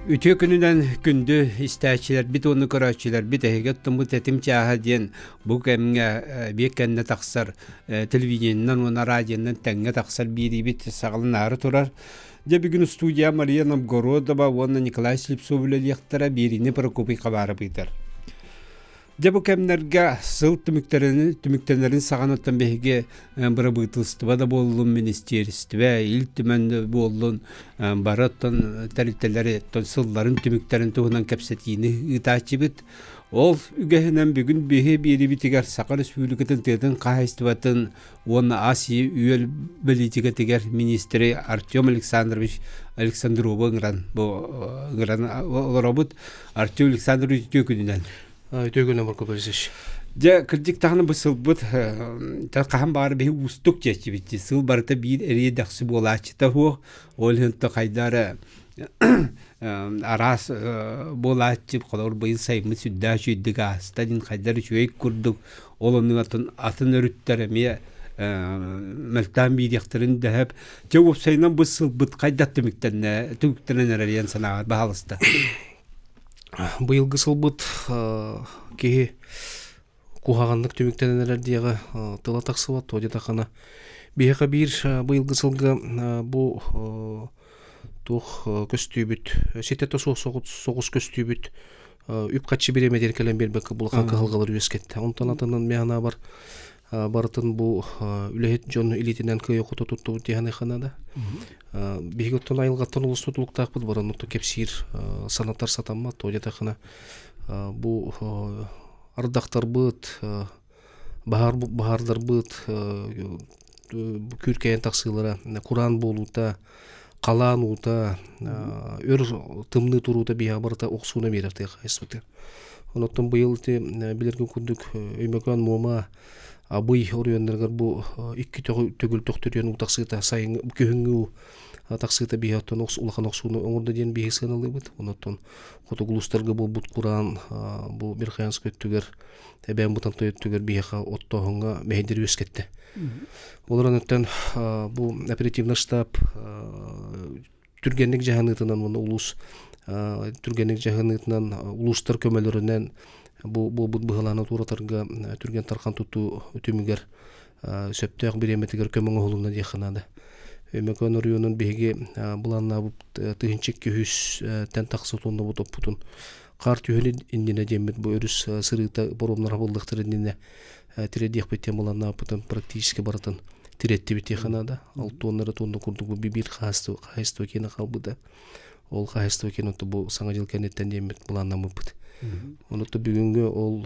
Үтүө күнүнэн күндү истээччилэрбит уонна көрөөччүлэрбит эһиги оттоммут тэтим чааһа диэн бу кэмҥэ биир кэннэ тахсар телевидениенэн уонна радионан тэҥҥэ тахсар биэриибит саҕаланаары турар. Дьэ бүгүн студия Мария Новгородова уонна Николай Слепцов үлэлиэхтэрэ биэриини Прокопий Хабаров ыытар. Дьэ бу кэмнэргэ сыл түмүктэрин түмүктэнэрин саҕанаттан биһиги бырабыыталыстыба да буоллун, министиэристибэ, Ил Түмэн да буоллун бары оттон тэрилтэлэри оттон сылларын түмүктэрин туһунан кэпсэтиини ыытааччыбыт. Ол үгэһинэн бүгүн биһи биэрибитигэр Саха Республикатын тыатын хаһаайыстыбатын уонна ас-үөл бэлиитикэтигэр министри Артем Александрович Александровы ыҥыран бу ыҥыран олоробут. Артем Александрович үтүө күнүнэн. Үтүө күнүнэн, Марко Борисович. Дьэ, кырдьык даҕаны бу сылбыт хаһан баҕар биһи уустук диэччибит. Сыл барыта биир эриэ-дэхси буолааччыта суох. Ол иһин то хайда эрэ араас буолааччы, холобур быйыл сайыммыт сүрдээх үчүгэйдик ааста диэн хайдар үчүгэй курдук ол оннугар атын өрүттэр эмиэ мөлтөөн биэриэхтэрин дөһөп. Дьэ уопсайынан бу сылбыт хайдах түмүктэннэ түмүктэнэн эрэр диэн санааҕар баһаалыста. Быйылгы сылбыт киһи куһаҕаннык түмүктэнэн эрэр диэҕи тыла тахсыбат, тоҕо диэтэххинэ биһиэхэ биир быйылгы сылга бу туох көстүүбүт ситэтэ суох соҕус көстүүбүт үп-харчы бириэмэтигэр кэлэн биэрбэккэ улахан кыһалҕалары үөскэттэ. Онтон атынын мин санаабар барытын бу үлэһит дьон илиитинэн кыайа-хото туттубут дии саныахха наада. Биһиги оттон айылҕаттан олус тутулуктаахпыт баран отто кэпсиир санатар сатаммат. Тоҕо диэтэххинэ бу ардахтарбыт, баһаар баһаардарбыт күүркэйэн тахсыылара, кураан буолуута, халаан уута, өр тымныы туруута биһиэхэ барыта охсууна биэрэр тыа хаһаайыстыбата. Онон быйыл ити билэргин курдук Өймөкөөн Муома Абый оройуоннарыгар бу икки төгүл төхтөрүйэн уу тахсыыта сайыҥҥы күһүҥҥү уу тахсыыта биһи оттон улахан охсууну оҥордо диэн биһи сыаналыыбыт. Онон хотугу улуустарга буолбут кураан бу Верхоянскай өттүгэр Эбээн Бытантай өттүгэр биһиэхэ оттооһуҥҥа мэһэйдэри үөскэттэ. Олорон өттөн бу оперативный штаб түргэнник дьаһаныытынан уонна улуус түргэнник дьаһаныытынан улуустар көмөлөрүнэн бу буолбут быһылааны туоратарга түргэн тархан тутуу түмүгэр сөптөөх бириэмэтигэр көмө оҥоһулунна диэххэ наада. Өймөкөөн оройуонун биһиги былааннаабыт тыһыынча 200-тэн тахса тоннабыт оппутун хаар түһүн иннинэ диэммит бу өрүс сырыыта паромнар хабыллыахтар иннинэ тирэдиэхпит диэн былааннаабыппытын практически барытын тирэттибит диэххэ наада. Ол туоннары туонна курдук бу биир хаһаайыстыба хаһаайыстыба киэнэ хаалбыта. Ол хаһаайыстыба киэнэ бу саҥа дьыл кэнниттэн диэммит былааннаммыппыт. Ону бүгүҥҥү ол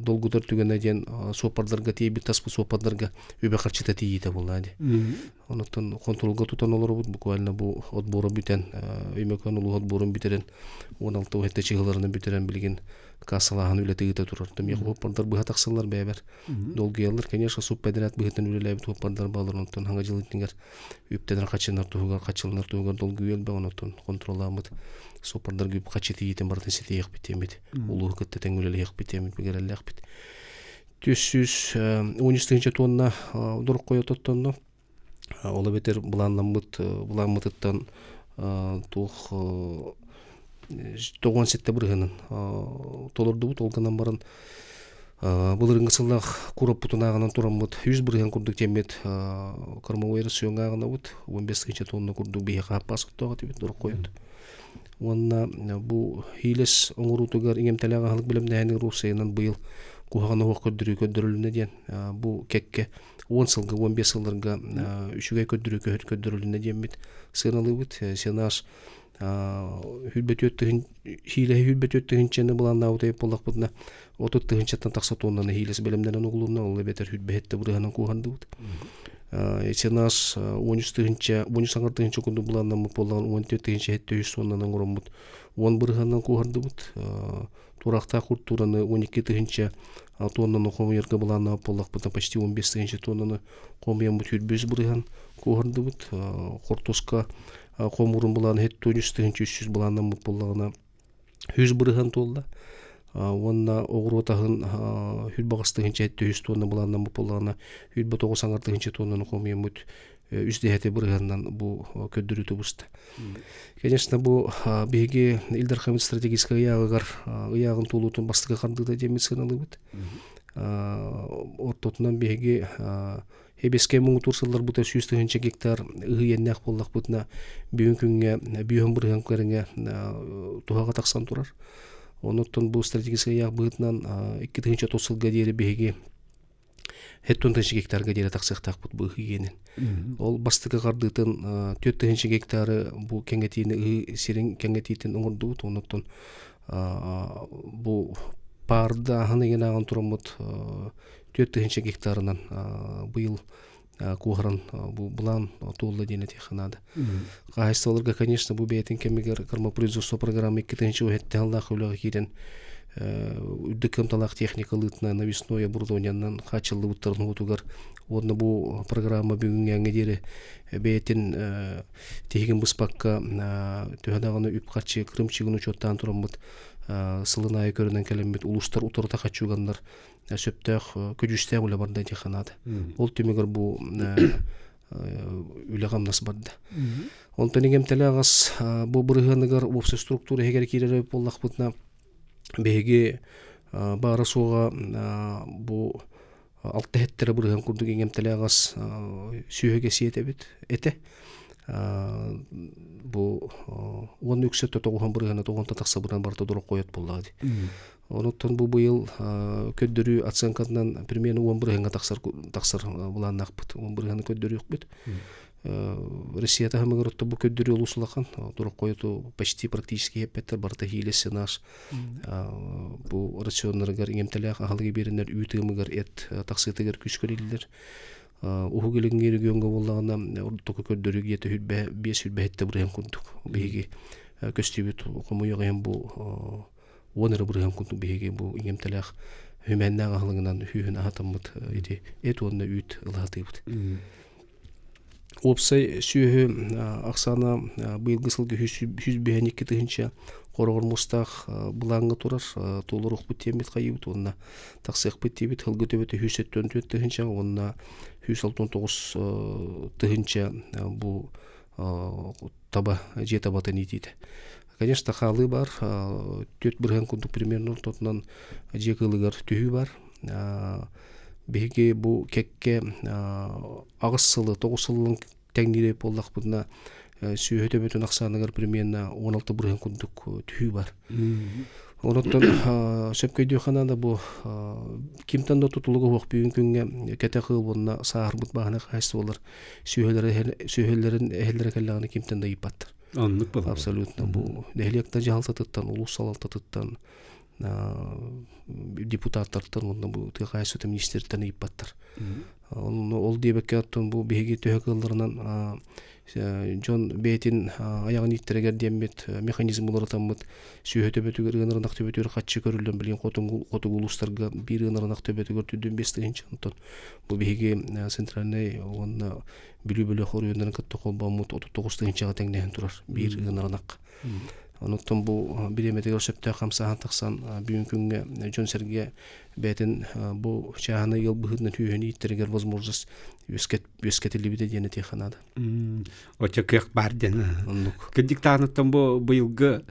долгутар түгэнэ диэн суоппардарга тиийбит таспыт суоппардарга үбэ харчыта тиийиитэ буолла дии. Онуттан хонтуруолга тутан олоробут буквально бу отбора бүтэн Өймөкөөн улууһа отборун бүтэрэн 16 уһэтте чыһыларынан бүтэрэн билигин кассалааһын үлэтэ ыыта турар. Миэхэ уоппардар быһа тахсаллар бэйэбэр. Долгуйаллар, конечно, субподряд быһыытынан үлэлээбит уоппардар баалар, онтон хаҥа дьыл итинигэр үптэнэр хаччынар туһугар, хаччыланар туһугар долгуйу элбэх, онтон контролламмыт суоппардарга үп хаччы тиийиитин барытын ситиһиэхпит диэммит, улууһу кытта тэҥ үлэлэһиэхпит диэммит бигэрэллээхпит. 413 тыһыынча тонна дороххойо тоттонно. Ол эбэтэр былааннаммыт былааммытыттан туох 97 бырыһыанын толордубут. Ол гынан баран былырыыҥҥы сыллаах куораппытын ааҕынан тураммыт 100 бырыһыан курдук тиэммит кормовой рациоҥҥа ааҕынабыт. 15 тыһыынча тонна курдук биһиэхэ саппаас оттоох этибит дороххойот. Уонна бу хиилэс оҥоруутугар иҥэмтэлээх аһылык бэлэмнээһинигэр уопсайынан быйыл куһаҕан оһох көрдөрүү көрдөрүлүннэ диэн бу кэккэ 10 сылга, 15 сылларга үчүгэй көрдөрүү көрдөрүлүннэ диэммит сыаналыыбыт. Сенаж 24 тыһын хиилэһи 24 тыһынчаны былааннаабыт эбит буоллахпытына 30 тыһынчаттан тахса тоннаны хиилэс бэлэмнэнэн угулунна, ол эбэтэр хүрбэһиттэ бырыһанан куоһардыбыт. Сенаж 13 тыһынча, 13 аҥар тыһынча курдук былааннаммыт буоллаҕына 14 тыһынча 700 тоннанан оҥороммут 10 бырыһанан куоһардыбыт. Тураахтаах культураны 12 тыһыынча тоннаны хомуйарга былааннаабыт буоллахпытына почти 15 тыһыынча тоннаны хомуйаммыт 105 бырыһан куоһардыбыт. Хортуска хомуурун былаана 73 тыһыынча 300 былааннаммыт буоллаҕына 100 бырыһан туолла. Уонна оҕуруот аһын 108 тыһыынча 700 тонна былааннаммыт буоллаҕына 109 аҥар тыһыынча тоннаны хомуйаммыт. үс дэһэти бырыһыаннан бу көрдөрүү тубуста. Конечно, бу биһиги Ил Дархаммыт стратегическай ыйааҕыгар ыйааҕын туолуутун бастакы хардыыта диэммит сыаналыыбыт. Ортотунан биһиги Эбискэй муҥутуур сылларбыта 100 000 гектар ыһыы иэннээх буоллахпытына, бүгүн күҥҥэ бүүһүн бырыһыан кэриҥэ туһаҕа тахсан турар. Онуттан бу стратегическай ыйаах быһыытынан 2030 сылга диэри биһиги 70 гектарга диэри тахсыахтаахпыт бу ыһыы иэнин. Ол бастакы хардыытын 4 гектары бу кэҥэтиини ыһыы сирин кэҥэтиитин оҥордубут. Онуттан бу паардааһын ыйынааҕын тураммыт 4000 гектарынан быйыл куоһаран бу былаан туолла диэн этиэххэ наада. Хаһаайыстыбаларга, конечно, бу бэйэтин кэмигэр кормопроизводство программа 2007 сыллаах үлэҕэ киирэн үрдүк кыамталаах техника ылыытынан навесное оборудованиенан хааччыллыбыттарын уутугар уонна бу программа бүгүҥҥээҥҥэ диэри бэйэтин тиһигин быспакка төһө даҕаны үп-харчы кырыымчыгын учуоттаан тураммыт сылын аайы көрүнэн кэлэммит улуустар утарыта хаччыганнар сөптөөх көдьүүстээх үлэ барда диэххэ наада. Ол түмүгэр бу үлэ-хамнас барда. Онтон иҥэмтэлэ аҕас бу бырыһыаныгар уопсай структура иһигэр киирэр буоллахпытына биһиги баара суоҕа бу алта иһиттэрэ бырыһыан курдук иҥэмтэлэ аҕас сүөһүгэ сиэтэбит этэ. Бу уон үксэ тоҕуһан бырыһыана тоҕонто тахса быран барыта дороххойот буоллаҕа дии. Онуттан бу быйыл көрдөрүү оценкатынан примерно 10 бырыһыаҥҥа тахсар тахсар былааннаахпыт. 10 бырыһыаны көрдөрүөхпүт. Россия таһымыгар отто бу көрдөрүү олус улахан. Дороххойоту почти практически эппэттэр барыта хиилэс наш бу рационнарыгар иҥэмтэлээх аһылыгы биэрэннэр үүт ыамыгар эт тахсыытыгар күүс көрүллэр. Уһук Илиҥҥи региоҥҥа буоллаҕына ордук көрдөрүү гиэтэ 5 сүүрбэ бырыһыан курдук. Биһиги көстүүбүт хомуйуох иһин бу 10 эрэ бырыһыан курдук биһиги бу иҥэмтэлээх хүмээннээх аһылыгынан хүүһүн аһатаммыт ити эт уонна үүт ылаатыыбыт. Уопсай сүөһү ахсаана быйылгы сылга 152 тыһыынча хороҕор муустаах былааҥҥа турар туолуруохпут диэммит хайыыбыт уонна тахсыахпыт диэбит сылгы төбөтө 174 тыһыынча уонна 169 тыһыынча бу таба дьиэ табатын иитиитэ. Конечно, хаалыы бар, түөрт бырыһыан курдук примерно ортотунан дьиэ кыылыгар түһүү бар. Биһиги бу кэккэ аҕыс сылы, тоҕус сылын тэҥниир буоллахпытына сүөһү төбөтүн ахсааныгар примерно 16 бырыһыан курдук түһүү бар. Онуттан сөпкө өйдүөххэ наада бу кимтэн да тутулуга суох бүгүн күҥҥэ кэтэх ыал уонна сааһырбыт бааһынай хаһаайыстыбалар сүөһүлэрин эһэллэрэ кэллэҕинэ кимтэн да ыйыппаттар. Оннук буолар. Абсолютно бу нэһилиэктэр дьаһалтатыттан, улуус салалтатыттан, депутаттартан уонна бу тыа хаһаайыстыбатын министриттэн ыйыппаттар. Ол диэбэккэ оттон бу биһиги төһө кыалларынан дьон бэйэтин айаҕын ииттэригэр диэммит механизм уларытаммыт сүөһү төбөтүгэр ыанар ынах төбөтүгэр хаччы көрүллэн билигин хотугу улуустарга биир ыанар ынах төбөтүгэр түрдүн 5 тыһыынча онтон бу биһиги центральнай уонна Бүлүү бөлөх оройуоннарын кытта холбооммут 39 тыһыынчаҕа тэҥнэһэн турар биир ыанар ынах. Онуттан бу бириэмэтигэр сөптөөх хамсааһын тахсан бүгүн күҥҥэ дьон-сэргэ бэйэтин бу чааһынай ыал быһыытынан түөһүн ииттэригэр возможность үөскэтиллибитэ диэн этиэххэ наада. Оччо кыах баар диэн. Оннук. Кырдьык даҕаныттан бу быйылгы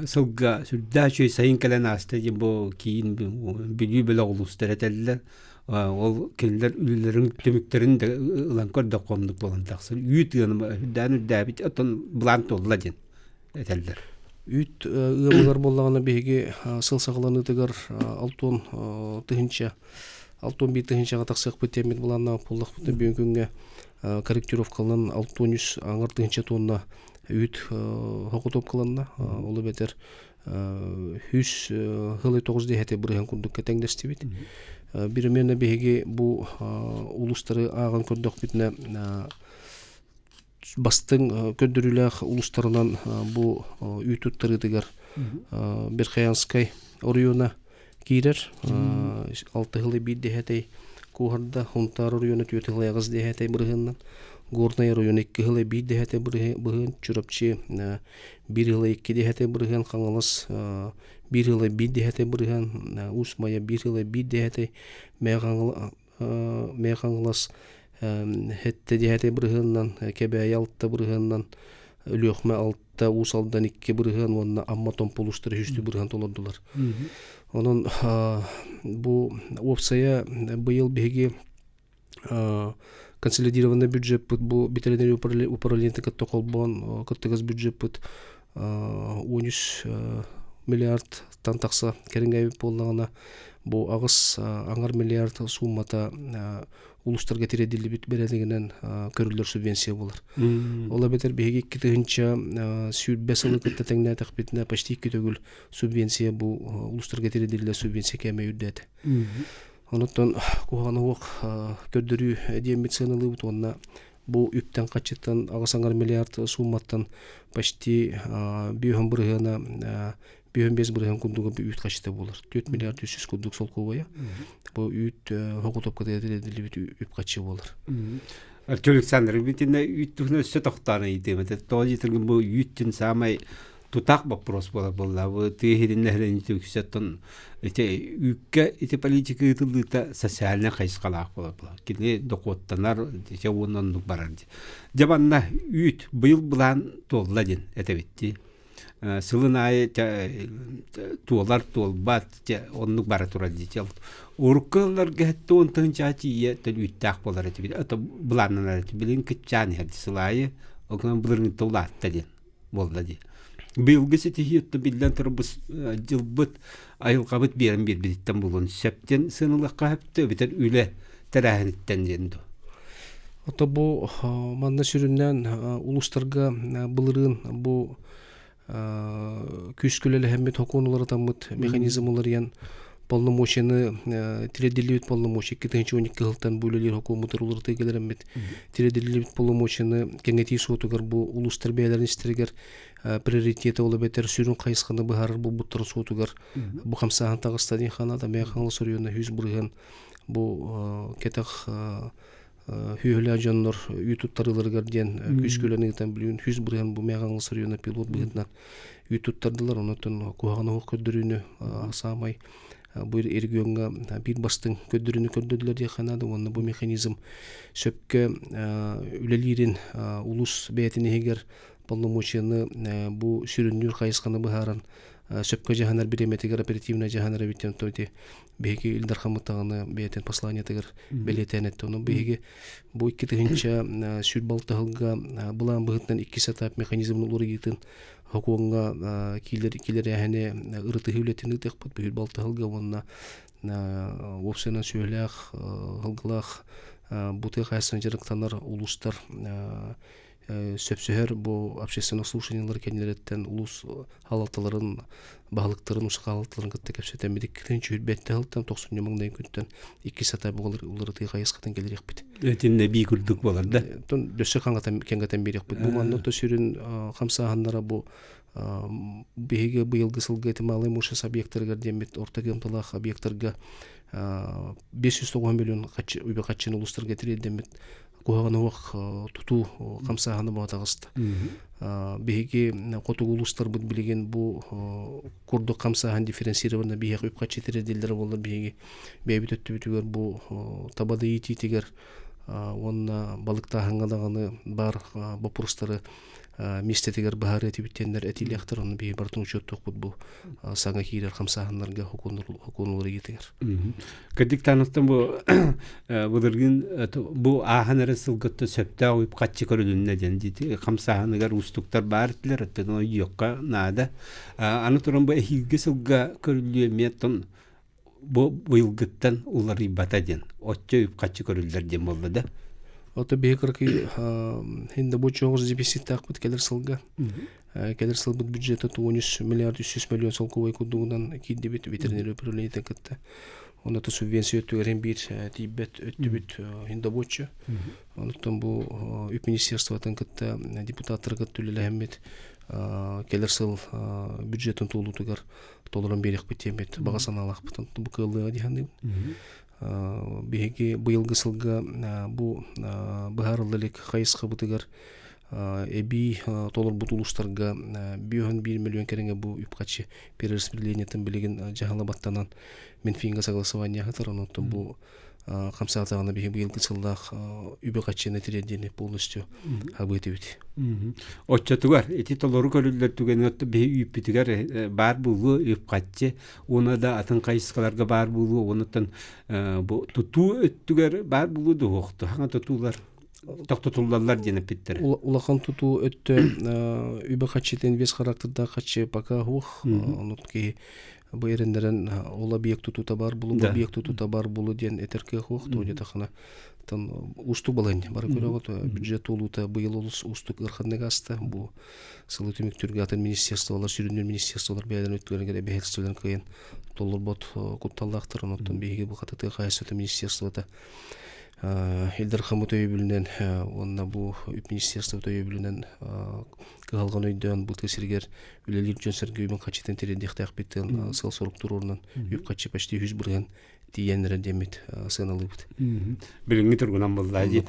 сылга сүрдээх үчүгэй сайын кэлэн ааста диэн бу киин Бүлүү бөлөх улуустара этэллэр. Ол кинилэр үлэлэрин түмүктэрин да ылан көрдөххө оннук буолан тахсар. Үүт ыаным үрдээн үрдээбит, оттон былаан туолла диэн этэллэр. Үүт ыамыгар буоллаҕына биһиги сыл саҕаланыытыгар алтан тыһыынча 61 тыһыынчаҕа тахсыахпыт диэммит былааннаах буоллахпытына бүгүн күҥҥэ корректировкаланан 63 аҥар тыһыынча тонна үүт хокутуопкаланна. Ол эбэтэр үс сылы тоҕус диэхэтэ бырыһан курдукка тэҥнэстибит. Примерно биһиги бу улуустары ааҕан көрдөхпүтүнэ бастыҥ көрдөрүүлээх улуустарынан бу үүт туттарыытыгар Верхоянскай оройуона киирэр. Алта сылы биир дэһэтэй куоһарда, Хунтаар оройуона түөрт сылы аҕыс дэһэтэй бырыһыаннан, Горнай оройуона икки сылы биир дэһэтэй быһыан, Чурапчы биир сылы икки дэһэтэй бырыһыан, Хаҥалас биир сылы биир дэһэтэй бырыһыан, Уус Майа биир сылы биир дэһэтэй, Мэҥэ Хаҥалас. Хетте диэхэтэ бырыһыаннан, Кэбээйи 6 бырыһыаннан, Өлүөхүмэ 6, Уус Алдан 2 бырыһыан уонна Амма Томпо улуустара 103 бырыһыан толордулар. Онон бу уопсайа быйыл биһиги консолидированный бюджеппыт бу ветеринарий управлениета кытта холбоон кыттыгас бюджеппыт 13 миллиардтан тахса кэриҥэ буоллаҕына бу аҕыс аҥар миллиард сууммата улуустарга тириэрдиллибит бэрээдэгинэн көрүллэр субвенция буолар. Ол эбэтэр биһиги 2020 сылы кытта тэҥнээтэхпитинэ почти икки төгүл субвенция бу улуустарга тириэрдиллэр субвенция кээмэйэ үрдээтэ. Онуттан куһаҕана суох көрдөрүү диэммит сыаналыыбыт уонна бу үптэн хаччыттан аҕыс аҥар миллиард суумматтан почти 5 бырыһыана 55 бырыһыан курдуга үүт хаччыта буолар. 4 миллиард 300 курдук солкуобайа. Бу үүт хокутопката этиллибит үп хаччы буолар. Артур Александрович, итиннэ үүт туһунан өссө тохтоон ыйытыам этэ. Тоҕо диэтэргин бу үүттүн саамай тутаах боппуруос буолар буолла. Бу тыа иһитин нэһилиэнньэтэ үксэттэн ити үүккэ ити политика ыытыллыыта социальнай хайысхалаах буолар буолар. Кини дохуоттанар, ити уонна оннук барар. Дьэ манна үүт быйыл былаан туолла диэн этэбит Сылын аайы туолар туолбат оннук бара турар дии. Урукку ылларга 70 тыһыынчаҕа тиийэ үүттээх буолар этибит. Это былааннанар этибит. Билигин кыччаан иһэр сыл аайы. Ол гынан былырыҥҥыта улаатта диэн буолла дии. Быйылгы ситиһии оттон биллэн турар бу дьылбыт айылҕабыт биэрэн биэрбититтэн булуон сөп диэн сыаналыахха сөптөө эбэтэр үлэ тэрээһиниттэн диэн дуо? Ото бу манна сүрүннээн улуустарга былырыын бу күүскэ үлэлэһэммит сокуон уларытаммыт механизм уларыйан полномочияны тириэрдиллибит полномочия 2012 сылтан бу үлэлиир сокуоммутугар уларытыы кэлэрэммит тириэрдиллибит полномочияны кэҥэтии суотугар бу улуустар бэйэлэрин истэригэр приоритеты ол эбэтэр сүрүн хайысханы быһаарар буолбуттарын суотугар бу хамсааһын таҕыста диэн ханаата Мэҥэ Хаҥалас оройуона 100% бу кэтэх хүүһүлээх дьоннор үүт туттарыыларыгар диэн күүскэ үлэни ыытан билигин 100% бу Мэҥэ Хаҥалас оройуона пилот быһыытынан үүт туттардылар. Онон куһаҕан оһох көрдөрүүнү саамай бу региоҥҥа биир бастыҥ көрдөрүүнү көрдөрдүлэр диэххэ наада уонна бу механизм сөпкө үлэлиирин улуус бэйэтин иһигэр полномочияны бу сүрүннүүр хайысханы быһааран сөпкө дьаһанар бириэмэтигэр оперативно дьаһанар эбит диэн ити биһиги Ил Дархаммыт даҕаны бэйэтин посланиетыгар бэлиэтээн эттэ. Онон биһиги бу 2000 сүүрбэ сылга былаан быһыытынан иккис этап механизмын уларыйыытын сокуоҥҥа киилэрээһини ырытыһыы үлэтин ыытыахпыт бүһүр балтыһылга уонна уопсайынан сүөһүлээх сылгылаах бу тыа хаһаайыстыбанан дьарыктанар улуустар сөпсөһөр бу общественных слушаниялар кэннилэриттэн улуус халалталарын баһылыктарын усхаалталарын кытта кэпсэтэммит иккитин чүүрбэттэ сылтан тохсунньу маҥнай күнтэн икки сата буолар уларытыы хайысхатын кэлириэхпит. Итиннэ бии курдук буолар да? Тон өссө хаҥатан кэҥэтэн биэриэхпит. Бу манна то сүрүн хамсааһыннара бу биһиги быйылгы сылга ити малый муша объектарыгар диэммит орто кыамталаах объектарга 590 миллион үбү хаччыны улуустарга тириэрдэммит куһаҕаны уох тутуу хамсааһына буола таҕыста. Биһиги хотугу улуустарбыт билигин бу курдук хамсааһын дифференцированно биһиэхэ үп-харчы тириэрдиллэрэ буоллар биһиги бэйэбит өттүбүтүгэр бу таба да иитиитигэр уонна балыктааһыҥҥа даҕаны баар боппуруостары миэстэтигэр быһаарыы этибит диэннэр этиилээхтэр онно биһиги барытын учуоттуохпут бу саҥа киирэр хамсааһыннарга сокуон уларыйыытыгар. Кырдьык тааныстан бу былыргын бу ааһан эрэ сылгыттан сөптөөх үп хаччы көрүлүннэ диэн дии хамсааһыныгар уустуктар баар этилэр оттон өйүөххэ наада. Аны туран бу эһиилги сылга көрүллүө эмиэ оттон бу быйылгыттан уларыйбата диэн оччо үп-харчы көрүллэр диэн буолла да. Ото биһи кыракый хинде бу чоҕус дефициттаахпыт кэлэр сылга. Кэлэр сылбыт бюджета 13 миллиард 300 миллион солкуобай курдугунан киирдибит ветеринария управлениетын кытта. Онно субвенция өттүгэр хин биир тиийбэт өттүбүт хиндобоччу. Онуттан бу үп министерствотын кытта депутаттары кытта үлэлэһэммит кэлэр сыл бюджетын туолуутугар толорон биэриэхпит диэммит баҕа санаалаахпытын бу кыаллыаҕа дии саныыбын. Биһиги быйылгы сылга бу быһаарылла илик хайысхабытыгар эбии толорбут улуустарга 5,1 миллион кэриҥэ бу үп-харчы перераспределениетын билигин дьаһала баттанан Минфиҥҥа согласование ыытар, онон бу Хамсаатаҕына биһи быйылгы сыллаах үбү-харчыны тириэрдиини полностью хабыы этибит. Оччотугар ити толору көрүллэр түгэнигэр биһи үүппүтүгэр баар буолуо үп-харчы уонна да атын хайысхаларга баар буолуо онуттан бу тутуу өттүгэр баар буолуо дуһуохту хаҥа тутуулар тохтотуллаллар диэн эппиттэрэ. Улахан тутуу өттө үбү-харчытын вес характердаах харчы пока суох. Онут киһи бу эрэннэрэн ол объект тутуута бар булу, бу объект тутуута бар булу диэн этэр кыах суох. Тоҕо диэтэххинэ, тан уустук балаһыанньа бары көрөҕүт бюджет туолуута быйыл олус уустук ыараханнык ааста. Бу сылы түмүктүүргэ атын министерстволар, сүрүннүүр министерстволар бэйэлэрин өттүлэригэр эбэһээтэстибэлэрин кыайан толорбот кутталлаахтар. Онон биһиги бу хата тыа хаһаайыстыбата министерствота Ил Дархаммыт өйөбүлүнэн уонна бу үп министерствота өйөбүлүнэн кыһалҕаны өйдөөн бу тыа сиригэр үлэлиир дьон-сэргэ үбүн харчытын тириэрдиэхтээхпит сыал-сорук туруорунан үп-харчы почти 100% тиийэн эрэр диэммит сыаналыыбыт. Билиҥҥи тургунан буолла дии.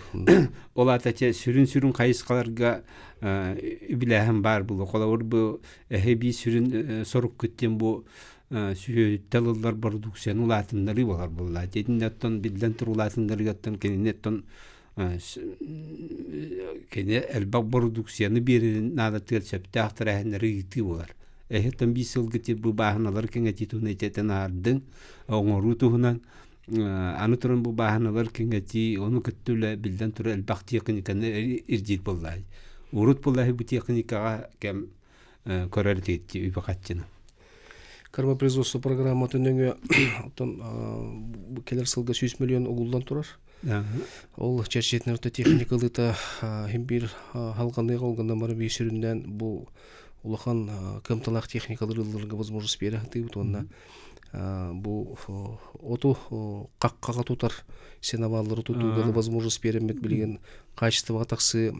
Ол аата сүрүн-сүрүн хайысхаларга үбүлээһин баар буолуо. Холобур бу эһэ сүрүн соруккут диэн бу сүһүөттэн ыллар бородууксуйаны улаатыннарыы буолар буолла. Дьиэтиннэ оттон биллэн тур улаатыннарыгаттан кинини оттон кини элбэх бородууксуйаны биэрэрин наадатыгар сөптөөх тэрээһиннэри ыытыы буолар. Эһиттэн биир сылга бу бааһыналары кэҥэтии туһунан итиэтэн аһардыҥ, оҥоруу туһунан аны туран бу бааһыналар кэҥэтии, ону кытта үлэ биллэн турар элбэх техниканы ирдиир буолла. Урут буолла бу техникаҕа кэм көрөр этигит үбү-харчыны. Кормопроизводство программатын нөҥүө оттон кэлэр сылга 100 миллион угуллан турар. Ол чэрчитинэн техника ылыыта хим биир халҕаныаҕа ол гынан баран биир сүрүннээн бу улахан кыамталаах техникалары ылларга возможность биэрэ сатыыбыт уонна бу оту хаххаҕа тутар сеноваллары тутууга возможность биэрэммит билигин хаачыстыбаҕа тахсыы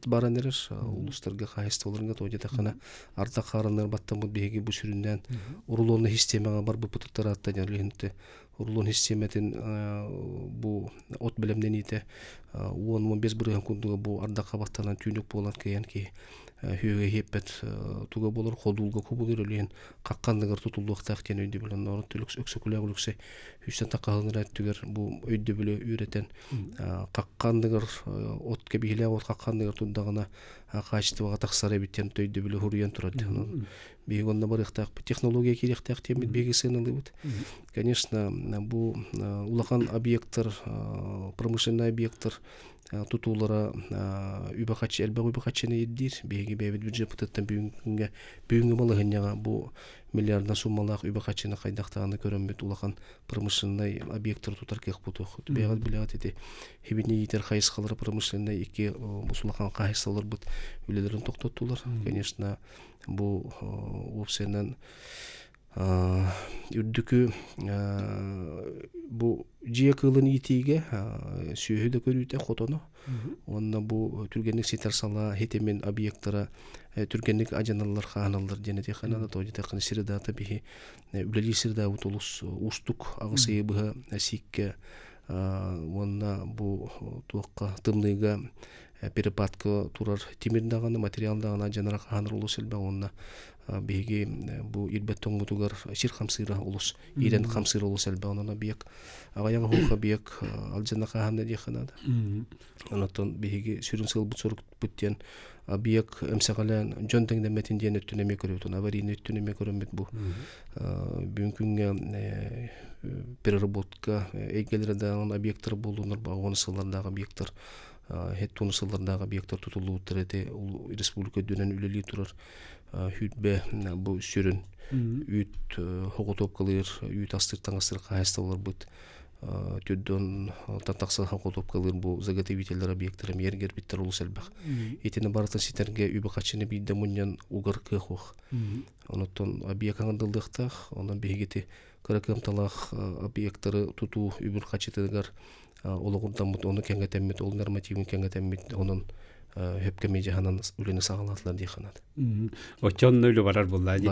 баран эрэр улуустарга хаһаайыстыбаларга тоҕо диэтэххинэ ардах хаарыннар баттаммыт биһиги бу сүрүннээн рулонный системаҕа барбыппытыттар ааттан илиһинти рулон систиэмэтин бу от бэлэмнэниитэ 10-15 бырыһан курдуга бу ардахха баттанан түүнүк буолан кыйан киһи хүөгэ иһиэппэт туга буолар ходуулга кубулур өлүөн хахханныгар тутуллуохтаах диэн өйдөбүл оннооро өксөкүлээх үлүксэ үстэн тақаһылынар өттүгэр бу өйдөбүлү үөрэтэн хахханныгар от кэбиһилээх от хахханныгар турдаҕына хаачыстыбаҕа тахсар эбит диэн өйдөбүлү хуруйан турар биһиги онно барыахтаахпыт технология киириэхтээх диэммит биһиги сыаналыыбыт конечно бу улахан объектар промышленнай объектар тутуулара үбэ-харчы элбэх үбэ-харчыны ирдиир. Биһиги бэйэбит бюджеппытыттан бүгүҥҥэ бүгүҥҥү балаһыанньаҕа бу миллиардан суммалаах үбэ-харчыны хайдах даҕаны көрөммүт улахан промышленнай объектары тутар кыахпыт суох. Бэйэҕит билэҕит ити хибини иитэр хайысхалара промышленнай икки улахан хаһаайыстыбаларбыт үлэлэрин тохтоттулар. Конечно, бу уопсайынан Үрдүкү бу дьиэ кыылын иитиигэ сүөһү да көрүүтэ хотоно уонна бу түргэнник ситэр салаа хитимин объектара түргэнник адьаналлар хааналлар диэн этиэххэ наада тоҕо диэтэххинэ средаата биһи үлэлиир средаабыт олус уустук аҕыс ыйы быһа сииккэ уонна бу туохха тымныыга перепадка турар тимир даҕаны материал даҕаны адьанара хаанар олус элбэх уонна биһиги бу ирбэт тоҥмутугар сир хамсыыра олус иирэн хамсыыра олус элбэх онон объект аҕыйах оһуох объект алдьана хаһаанна диэххэ наада онон биһиги сүрүн сыалбыт сорукпут диэн объект эмсэҕэлээн дьон тэҥнэммэтин диэн өттүн эмиэ көрөбүт аварийный өттүн эмиэ көрөммүт бу бүгүн күҥҥэ переработка эйгэлэрэ даҕаны объектар буоллунар уон сыллардаах объектар хет сыллардаах объектар тутуллубуттар эти республика үрдүнэн үлэлии турар Сүүрбэ бу сүрүн үүт хоҕутуопкалыыр, үүт астыыр таҥастыыр хаһаайыстыбаларбыт түрдүн тахсан хоҕутуопкалыыр бу заготовителлэр объектара миэргэрбиттэр олус элбэх. Итини барытын ситэргэ үбү-харчыны биирдэ мунньан угар кыах суох. Онон объект аҥардыллыахтаах, онон биһиги кыра кыамталаах объектары тутуу үбүн-харчытыгар олоҕурдаммыт, ону кэҥэтэммит, ол нормативын кэҥэтэммит, онон хөпкө дьаһанан үлэни саҕалаатылар диэххэ наада. Оччонно үлэ барар буолла дии.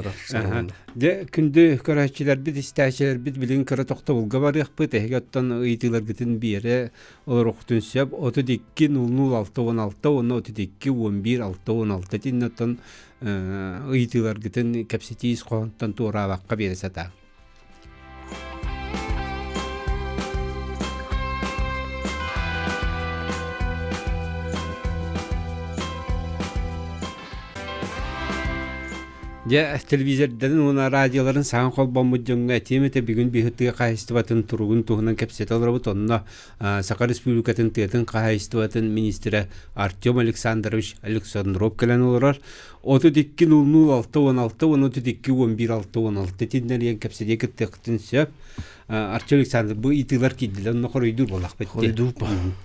Дьэ, күндү көрөөччүлэрбит, истээччилэрбит билигин кыра тохтобулга барыахпыт. Эһиги оттон ыйытыыларгытын биэрэ олоруохтун сөп. 32 00 616 уонна 32 11 616 итиннэ оттон ыйытыыларгытын кэпсэтии ис хоһоонтон туораабакка биэрэ сатаа. Дьэ, телевизордарын уонна радиоларын саҥа холбоммут дьоҥҥо этиэм этэ, бүгүн биһи тыа хаһаайыстыбатын туругун туһунан кэпсэтэ олоробут. Онно Саха Республикатын тыатын хаһаайыстыбатын министрэ Артем Александрович Александров кэлэн олорор. 32 00 6 16 уонна 32 11 6 16 итиннэрийэн кэпсэтиэ кыттыахтын сөп. Артем Александр, бу ыйытыылар киирдилэр, онно хоруйдуур буоллахпыт. Хоруйдуур.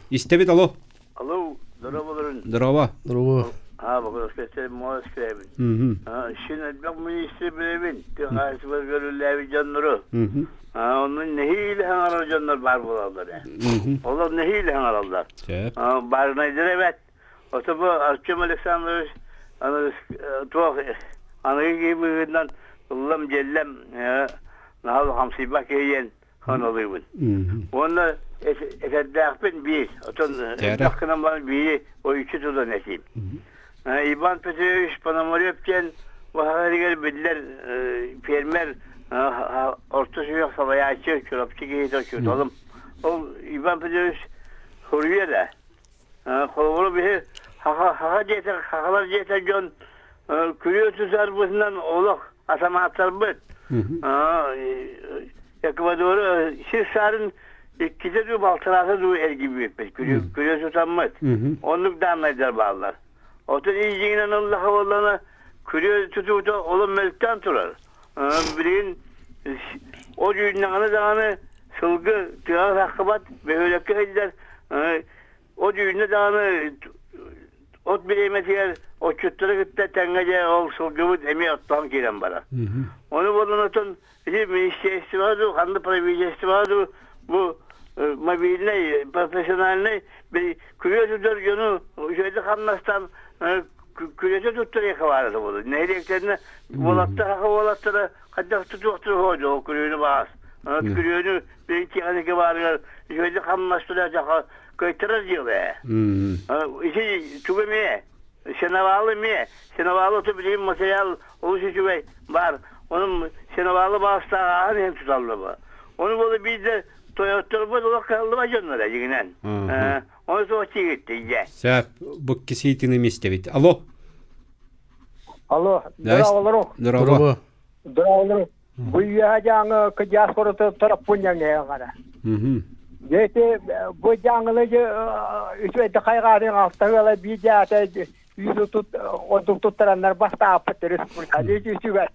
Истэбит, алло. Алло, здорово, Здорово. Здорово. А, Бокровская Москвабин. Шин элбэх министр билэбин, тыа көрүллээбит дьоннору. Онно нэһиилэ хаҥарар дьоннор баар буолаллар. Олор нэһиилэ хаҥараллар. Баарынайдар эбэт. Ото бу Артем Александрович аны туох аныгы киһи быһыытынан ыллам дьэллэм наһаа хамсыйбат киһи диэн ханалыыбын. Уонна этэрдээхпин биир, отон элбэх гынан баран биири ойуччу тутан этиим. Иван Петрович Пономарев диэн баһаарыгар биллэр фермер орто сүһүөх салайааччы Чурапчы киһитэ учууталым. Ол Иван Петрович суруйар ээ. Холобура биһи хаха диэтэр, хахалар диэтэр дьон күрүө тутарбытынан олох асамааттарбыт. Эквадору сир саарын иккитэ дуу, балтараата дуу эргийбиппит, күрүө тутаммыт. Оннук дааннайдар бааллар. Отон иидьиҥинэн ыллаха буоллаҕына, күрүө тутуута олох мөлтөөн турар. Билигин ол үүннэҕинэ даҕаны сылгы тыаҕа таххыбат, бөһүөлэккэ сылдьар. От үүннэ даҕаны от бириэмэтигэр отчуттары кытта тэҥҥэ дьэ ол сылгыбыт эмиэ оттоон киирэн барар. Ону буолан отон ити министерствоҕа дуу, ханна правительствоҕа дуу бу мобильнай, профессиональнай күрүө тутар дьону үчүгэйдик хамнастаан күрүөтэ туттарыахха баара буолуо. Нэһилиэктэринэ уолаттар хаха уолаттара хайдах тутуохтара ол күрүөнү баас. Күрүөнү биир техника баарыгар үчүгэйдик хамнастара кыайтарар дьыала ээ. Ити тугу эмиэ сеновалы эмиэ сеновалы то билигин материал олус үчүгэй баар. Онон сеновалы баастаах ааһан иһэн туталлар. Ону буола биирдэ тойотторбут олох кыһаллыбат дьонноро дьиҥинэн. Ону суох тиигиттий дьэ. Сөп, бу кисиитин эмистебит. Алло. Алло, здорово. Здорово. Здорово. Бу үөһэ дьааҥы кыдьаас куруту тороппунньаҥҥара. Дьэ бу дьааҥылы үчүгэйдик хайҕаарын алта ыала биир дьаата үүтү ордук туттараннар бастааппыт республика үчүгэй.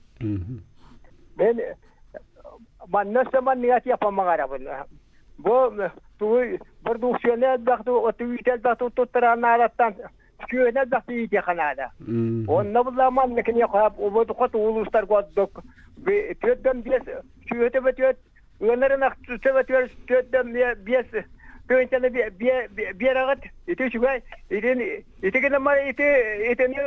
Мен манна өссө манныга тиэппамаҕарабын. Бу тугу продукцияны элбэх оту үүтү элбэх туттаран наадаттан Күөнэ элбэх иитиэхэ наада. Онно булла манна кини хот улуустарга ордук түөртөн биэс сүүһэ төбө түөрт ыанарын төбө түөрт түөртөн биэс тыһыынчаны биэрэҕит ити үчүгэй итин ити гына ити итини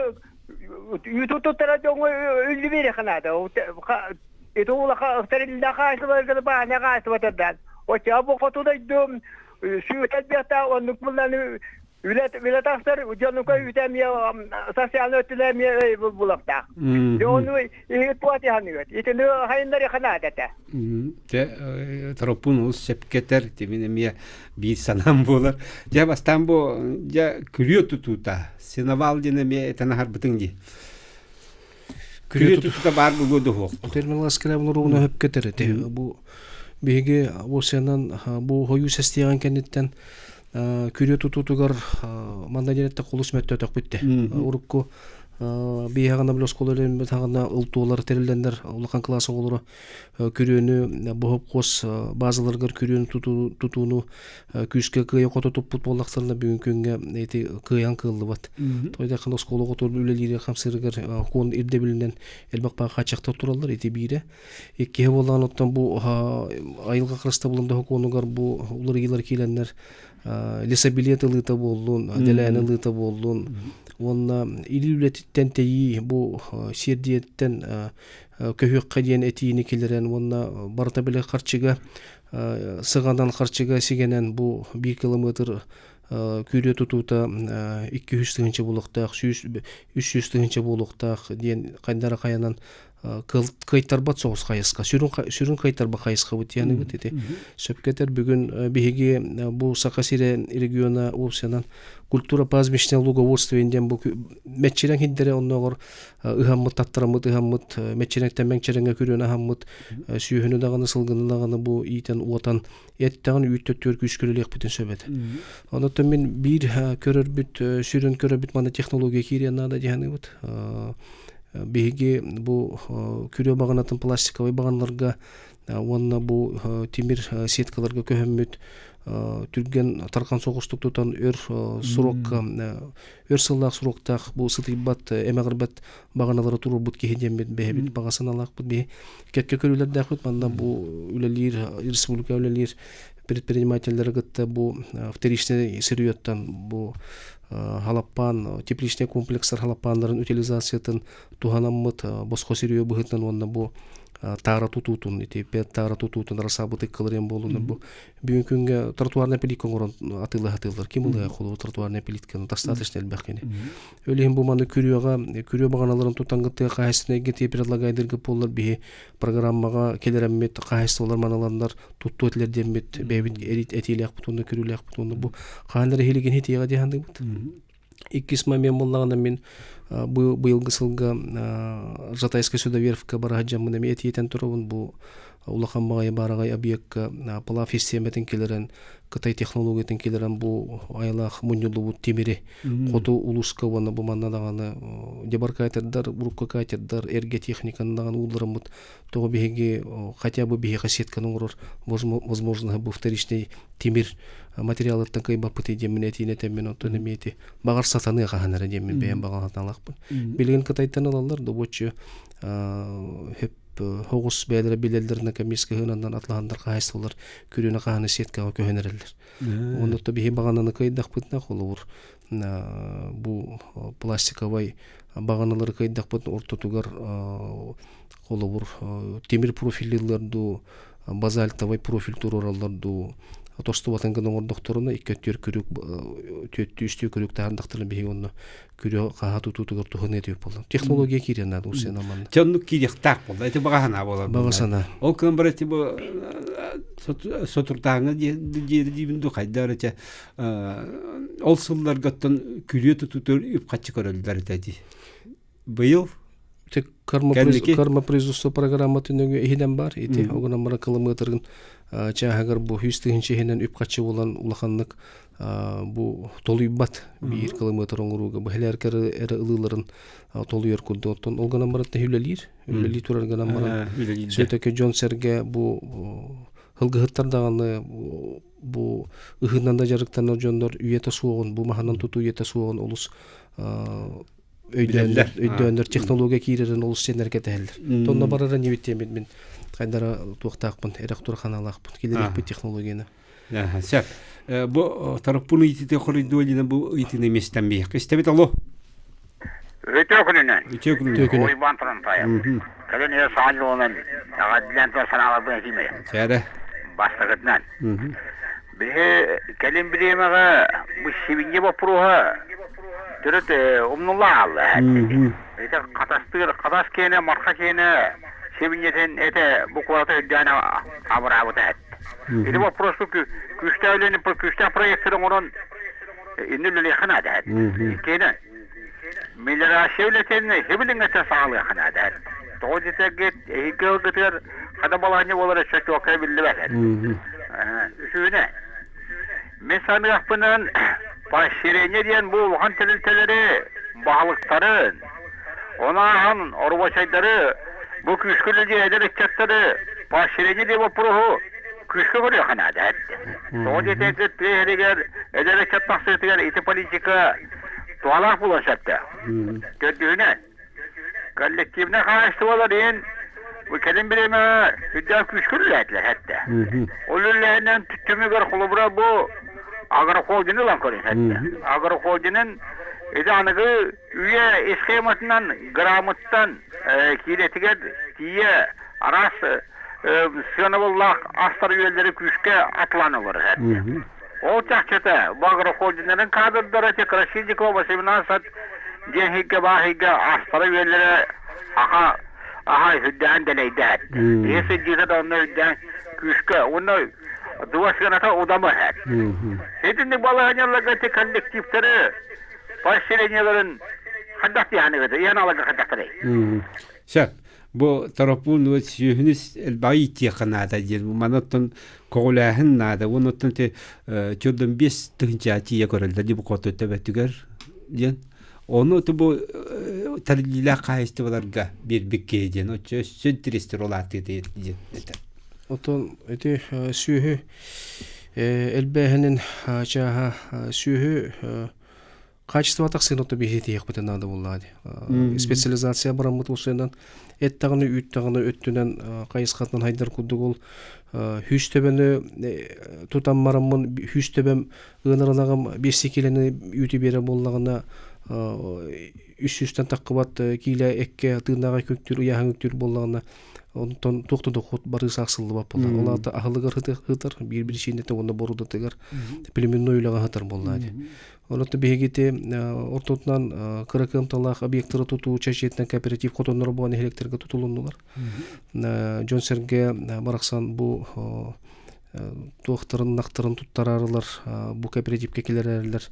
үүтү туттара дьоҥҥо үллү биэриэхэ наада ити улаха тэриллэ хаачыстыбаларга баана хаачыстыбатардаан оччоҕо бу хоту дойду сүүһэ элбэхтэ оннук булланы Үлэ үлэ тахсар, дьонука үтэ эмиэ социальный өттүлэ эмиэ булуохтаах. Дьону иһи туот иһаныгыт. Итини хайыннар ханаат этэ. Дьэ, тороппун олус сөпкө этэр, тимин эмиэ биир санаам буолар. Дьэ, бастаан бу дьэ күрүө тутуута, сеновал диэн эмиэ этэн аһарбытыҥ дии. Күрүө тутуута баар буолуо дуһуох. Термин ругуна хөпкө этэр этэ. Бу биһиги бу сенан бу хойуу сестиэҕин кэнниттэн Күрүө тутуутугар манна диэн этте холус мөттөөтөхпүт Урукку биһаҕына били оскуола үлэммит хаҕына ылтуолар тэриллэннэр улахан кылаас оҕолоро күрүөнү боһоп хос базаларыгар күрүөнү тутууну күүскэ кыайа хото туппут буоллахтарына бүгүн күҥҥэ ити кыайан кыаллыбат. Тойдахын оскуола оҕотугар үлэлииригэр хамсыырыгар хуон ирдэбилинэн элбэх баа хааччахтар тураллар ити биирэ. Иккиһэ буоллаҕына оттон бу айылҕа харыстабылын докуонугар бу уларыйыылар киирэннэр лесобилет ылыыта буоллун, дэлээн ылыыта буоллун уонна илии үлэтиттэн тэйии бу сиэрдийэттэн көһүөххэ диэн этиини киллэрэн уонна барыта били харчыга сыҕанан харчыга сигэнэн бу биир километр күүрүө тутуута 200 тыһыынча буолуохтаах, 300 тыһыынча буолуохтаах диэн хайдара хайанан Кыайтарбат соҕус хайысха, сүрүн кыайтарбат хайысхабыт диэнибит ити. Сөпкө этэр бүгүн биһиги бу Саха сирэ региона уопсайынан культура пастбищное луговодство диэн бу мэччирэҥ хиддэрэ оннооҕор ыһаммыт таттараммыт ыһаммыт мэччирэҥтэн мэҥчэрэҥҥэ күрүөн аһаммыт сүөһүнү даҕаны сылгыны даҕаны бу иитэн уотан эттэҕин үүттөттүөр күүскүрүлүөхпүтүн сөп этэ. Онон мин биир көрөрбүт сүрүн көрөрбүт манна технология киириэн наада диһаныыбыт. Биһиги бу күрүө баҕанатын пластиковай баҕаналарга уонна бу тимир сеткаларга көһөммүт түргэн тархан соҕустук тутан өр срокка өр сыллаах сроктаах бу сытыйбат эмэҕирбэт баҕаналары туруорбут киһи диэммит бэйэбит баҕа санаалаахпыт биһи кэккэ көрүүлэрдээхпит манна бу үлэлиир республика үлэлиир предпринимателлэри кытта бу вторичный сырьеттан бу халаппаан тепличный комплекстар халаппааннарын утилизациятын туһанаммыт босхо сырье быһыытынан уонна бу таара тутуутун ити таара тутуутун расаабытык кылырыан буолуна бу бүгүн күҥҥэ тротуарная плитка оҥорон атыылаһатыылар ким ылыа холобур тротуарная плитканы достаточно элбэх кини Ол иһин бу маны күрүөҕэ күрүө баҕаналарын тутан тыа хаһаайыстыбанай эйгэтигэр предлагайдырга буоллар биһи программаҕа кэлэрэммит хаһаайыстыбалар маналаннар туттуо этилэр диэммит бэйэбит этиилээхпит уонна көрүүлээхпит уонна бу хаһан эрэ иһилигин итиэҕэ дии саныыбыт. Иккис момент буоллаҕына мин бу быйылгы сылга Жатайскай судоверфка бара сылдьаммын эмиэ этиэтэн турабын бу улахан баҕайы баараҕай объекка плав систиэмэтин киллэрэн Кытай технологиятын киллэрэн бу айылаах мунньуллубут тимири хоту улууска уонна бу манна даҕаны дебаркатердар, урукку катердар, эргэ техниканы даҕаны ууллараммыт тоҕо биһиги хотя бы биһиэхэ сетканы оҥорор возможно бу вторичный тимир материалыттан кыайбаппытый диэммин этиин этэммин оттон эмиэ ити баҕар сатаныа хаһан эрэ диэммин бэйэм баҕалаахпын. Билигин Кытайтан ылаллар добуоччу хөп хоҕус бэйэлэрэ билэллэринэ комиссия ыһыынаннан атлаһаннар хаһаайыстыбалар күрүөнэ хаһаны сеткаҕа көһөн эрэллэр. Онно биһи баҕананы кыайдахпытына холобур бу пластиковай баҕаналары кыайдахпыт ортотугар холобур тимир профиллииллэр дуу базальтовай профиль туруораллар дуу тостубатын гына оҥордохторуна икки өттүөр күрүк түөттүү үстүү күрүк таһаардахтарына биһиги онно күрүө хаһа тутуутугар туһаныа диэбит буолла. Технология киириэн наада усена манна. Чэ оннук киириэхтээх буолла. Ити баҕа санаа буолар. Баҕа санаа. Ол кынан баран ити бу сотуртааҥҥа диэри диибин дуу хайда эрэ чэ ол сылларгаттан күрүө тутуутугар үп-харчы көрөллөр этэ дии. Быйыл Карма производство программатын нөҥүө иһинэн бар. Ити огынан бара кылымыатырын чааһыгар бу 100 тыһыынча иһинэн үп-харчы булан улаханнык бу толуйбат биир километр оҥорууга бу хэлээркэ эрэ ылыыларын толуйар курдук оттон ол гынан баран үлэлиир үлэлии турар гынан баран все-таки дьон-сэргэ бу ылгыһыттар даҕаны бу ыһыынан да дьарыктанар дьоннор үйэтэ суоҕун бу маһынан тутуу үйэтэ суоҕун олус өйдөөннөр өйдөөннөр технология киирэрин олус сиэннэр кэтэһэллэр тонно барара нибиттиэммит мин хайдара туохтаахпын эрэх турханалаахпын киллэриэхпит технологияны Сөп. Бу Тороппун ыйытыыта хоруйдуо диэн бу ыйытыыны миэстэн биһиэхэ истэбит алло. Үтүө күнүнэн. Үтүө күнүнэн. Уйбаан Турантаев. Кэлин ийэ саҥа дьылынан эҕэрдэлээн турар санааларбын этиим эйэ. Чээрэ. Бастакытынан. Биһи кэлин бириэмэҕэ бу сибинньэ боппуруоһа төрүт умнулла хаалла. Ити хатастыыр хатас киэнэ, марха киэнэ сибинньэтин этэ бу куораты үрдээн абыраабыта эт. Ити боппуруоску күүстээх үлэни күүстээх проекттары оҥорон инни үлэлиэххэ наада. Иккиһинэн, мелиорация үлэтин хибилиҥҥэтэ саҕалыахха наада. Тоҕо диэтэргит, эһиги ылгытыгар хата балаһанньа буолар өссө чуолкай биллибэт. Үсүһүнэ, мин саныахпынан, поощрение диэн бу улахан тэрилтэлэри, баһылыктарын, ону ааһан оробуочайдары, бу күүскэ үлэлиир эдэр ыччаттары поощрение диэн боппуруоһу күүскэ көрүөххэ наада. Тоҕо диэтэххэ тыа иһигэр эдэр ыччат тахсыытыгар ити политика туһалаах буолуон сөптөөх. Төрдүһүнэн, коллективнай хаһаайыстыбалар иһин кэлин бириэмэҕэ сүрдээх күүскэ үлэлээтилэр хэттэ. Ол үлэлээһинэн түмүгэр холобура бу агрохолдины ылан көрүн хэттэ. Агрохолдинын ити аныгы үйэ схематынан грамоттан киилэтигэр тиийэ араас сыанабыллаах астар-үөллэри күүскэ атылаан олорор этэ. Ол чахчыта бу агрохолдиннарын кадрдара те Красильникова 18 диэн иһиггэ бааһыйга астара-үөллэрэ аха. Аһай үрдээн дэлэйдэһэт. Киһи сылдьыыта да онно үрдээн күүскэ уонна дуо сыаната удамы эһэт. Итинник балаһыанньаларга ити коллективтары поощрениеларын хайдах диэханыгыт иһэн аларга хайдахтарый? Сөп. Бу торопуун сүөһүнү элбэҕи ииттиэххэ наада диэн. Маны оттон көҕүлээһин наада. Уонна оттон ити чөрдөн 5 тыһыынча тиийэ көрөллөр дии бу хоту төбөтүгэр диэн. Ону бу тэриллиилээх хаһаайыстыбаларга биэрбит киһи диэн оччо өссө интэриэстэр улаатыа диэн этэр. Оттон ити сүөһү элбээһинин чааһа сүөһү качество тахсыын отто биһи тиһиэхпитин наада буоллаҕа дии. Специализация бараммыт усуйанан эт даҕаны үүт даҕаны өттүнэн хайысхатынан хайдар курдук ол хүүс төбөнү тутан бараммын хүүс төбөм ыанар биэс киилэни үүтү биэрэр буоллаҕына үс сүүстэн таххыбат киилэ эккэ тыынааҕы күктүүр ыйааһын үктүүр буоллаҕына онтон туох да дохуот барыы саахсыллыбат буолла. Ол аата аһылыгар ыһытар биир биричиинэтэ уонна борудатыгар племенной үлэҕэ ыһытар буоллаа дии. Онон биһигити ортотунан кыра кыамталаах объектары тутуу чэрчитинэн кооператив хотонноро буолан нэһилиэктэргэ тутулуннулар. Дьон-сэргэ барахсан бу туохтарын нахтарын туттараарылар бу кооперативка килэрэрэлэр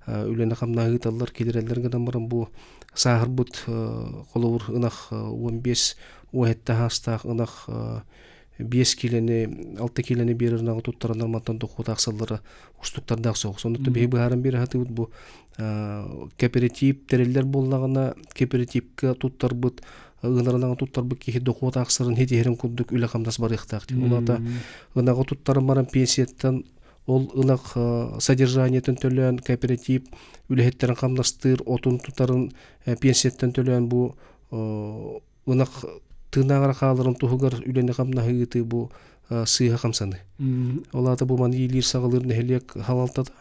үлэни хамнаһы ыыталлар килэрэллэр гынан баран бу сааһырбыт холобур ынах 15 уоһэтте хаастаах ынах 5 киилэни 6 киилэни биэрэр ынаҕы туттараннар мантан дохуот аахсаллара устуктардаах соҕус оннук биһи быһааран биэрэ сатыыбыт бу кооператив тэриллэр буоллаҕына кооперативка туттарбыт ыҥыранаҕы туттарбыт киһи дохуот аахсарын ситиһэрин курдук үлэ-хамнас барыахтаах диэн. Ол аата ынаҕы туттаран баран пенсияттан ол ынах содержаниетын төлөөн кооператив үлэһиттэрин хамнастыыр отун тутарын пенсияттан төлөөн бу ынах тыынааҕар хааларын туһугар үлэни хамнаһы ыытыы бу сыыһа хамсаныы. Ол аата бу маны иилиир-саҕалыыр нэһилиэк халалтата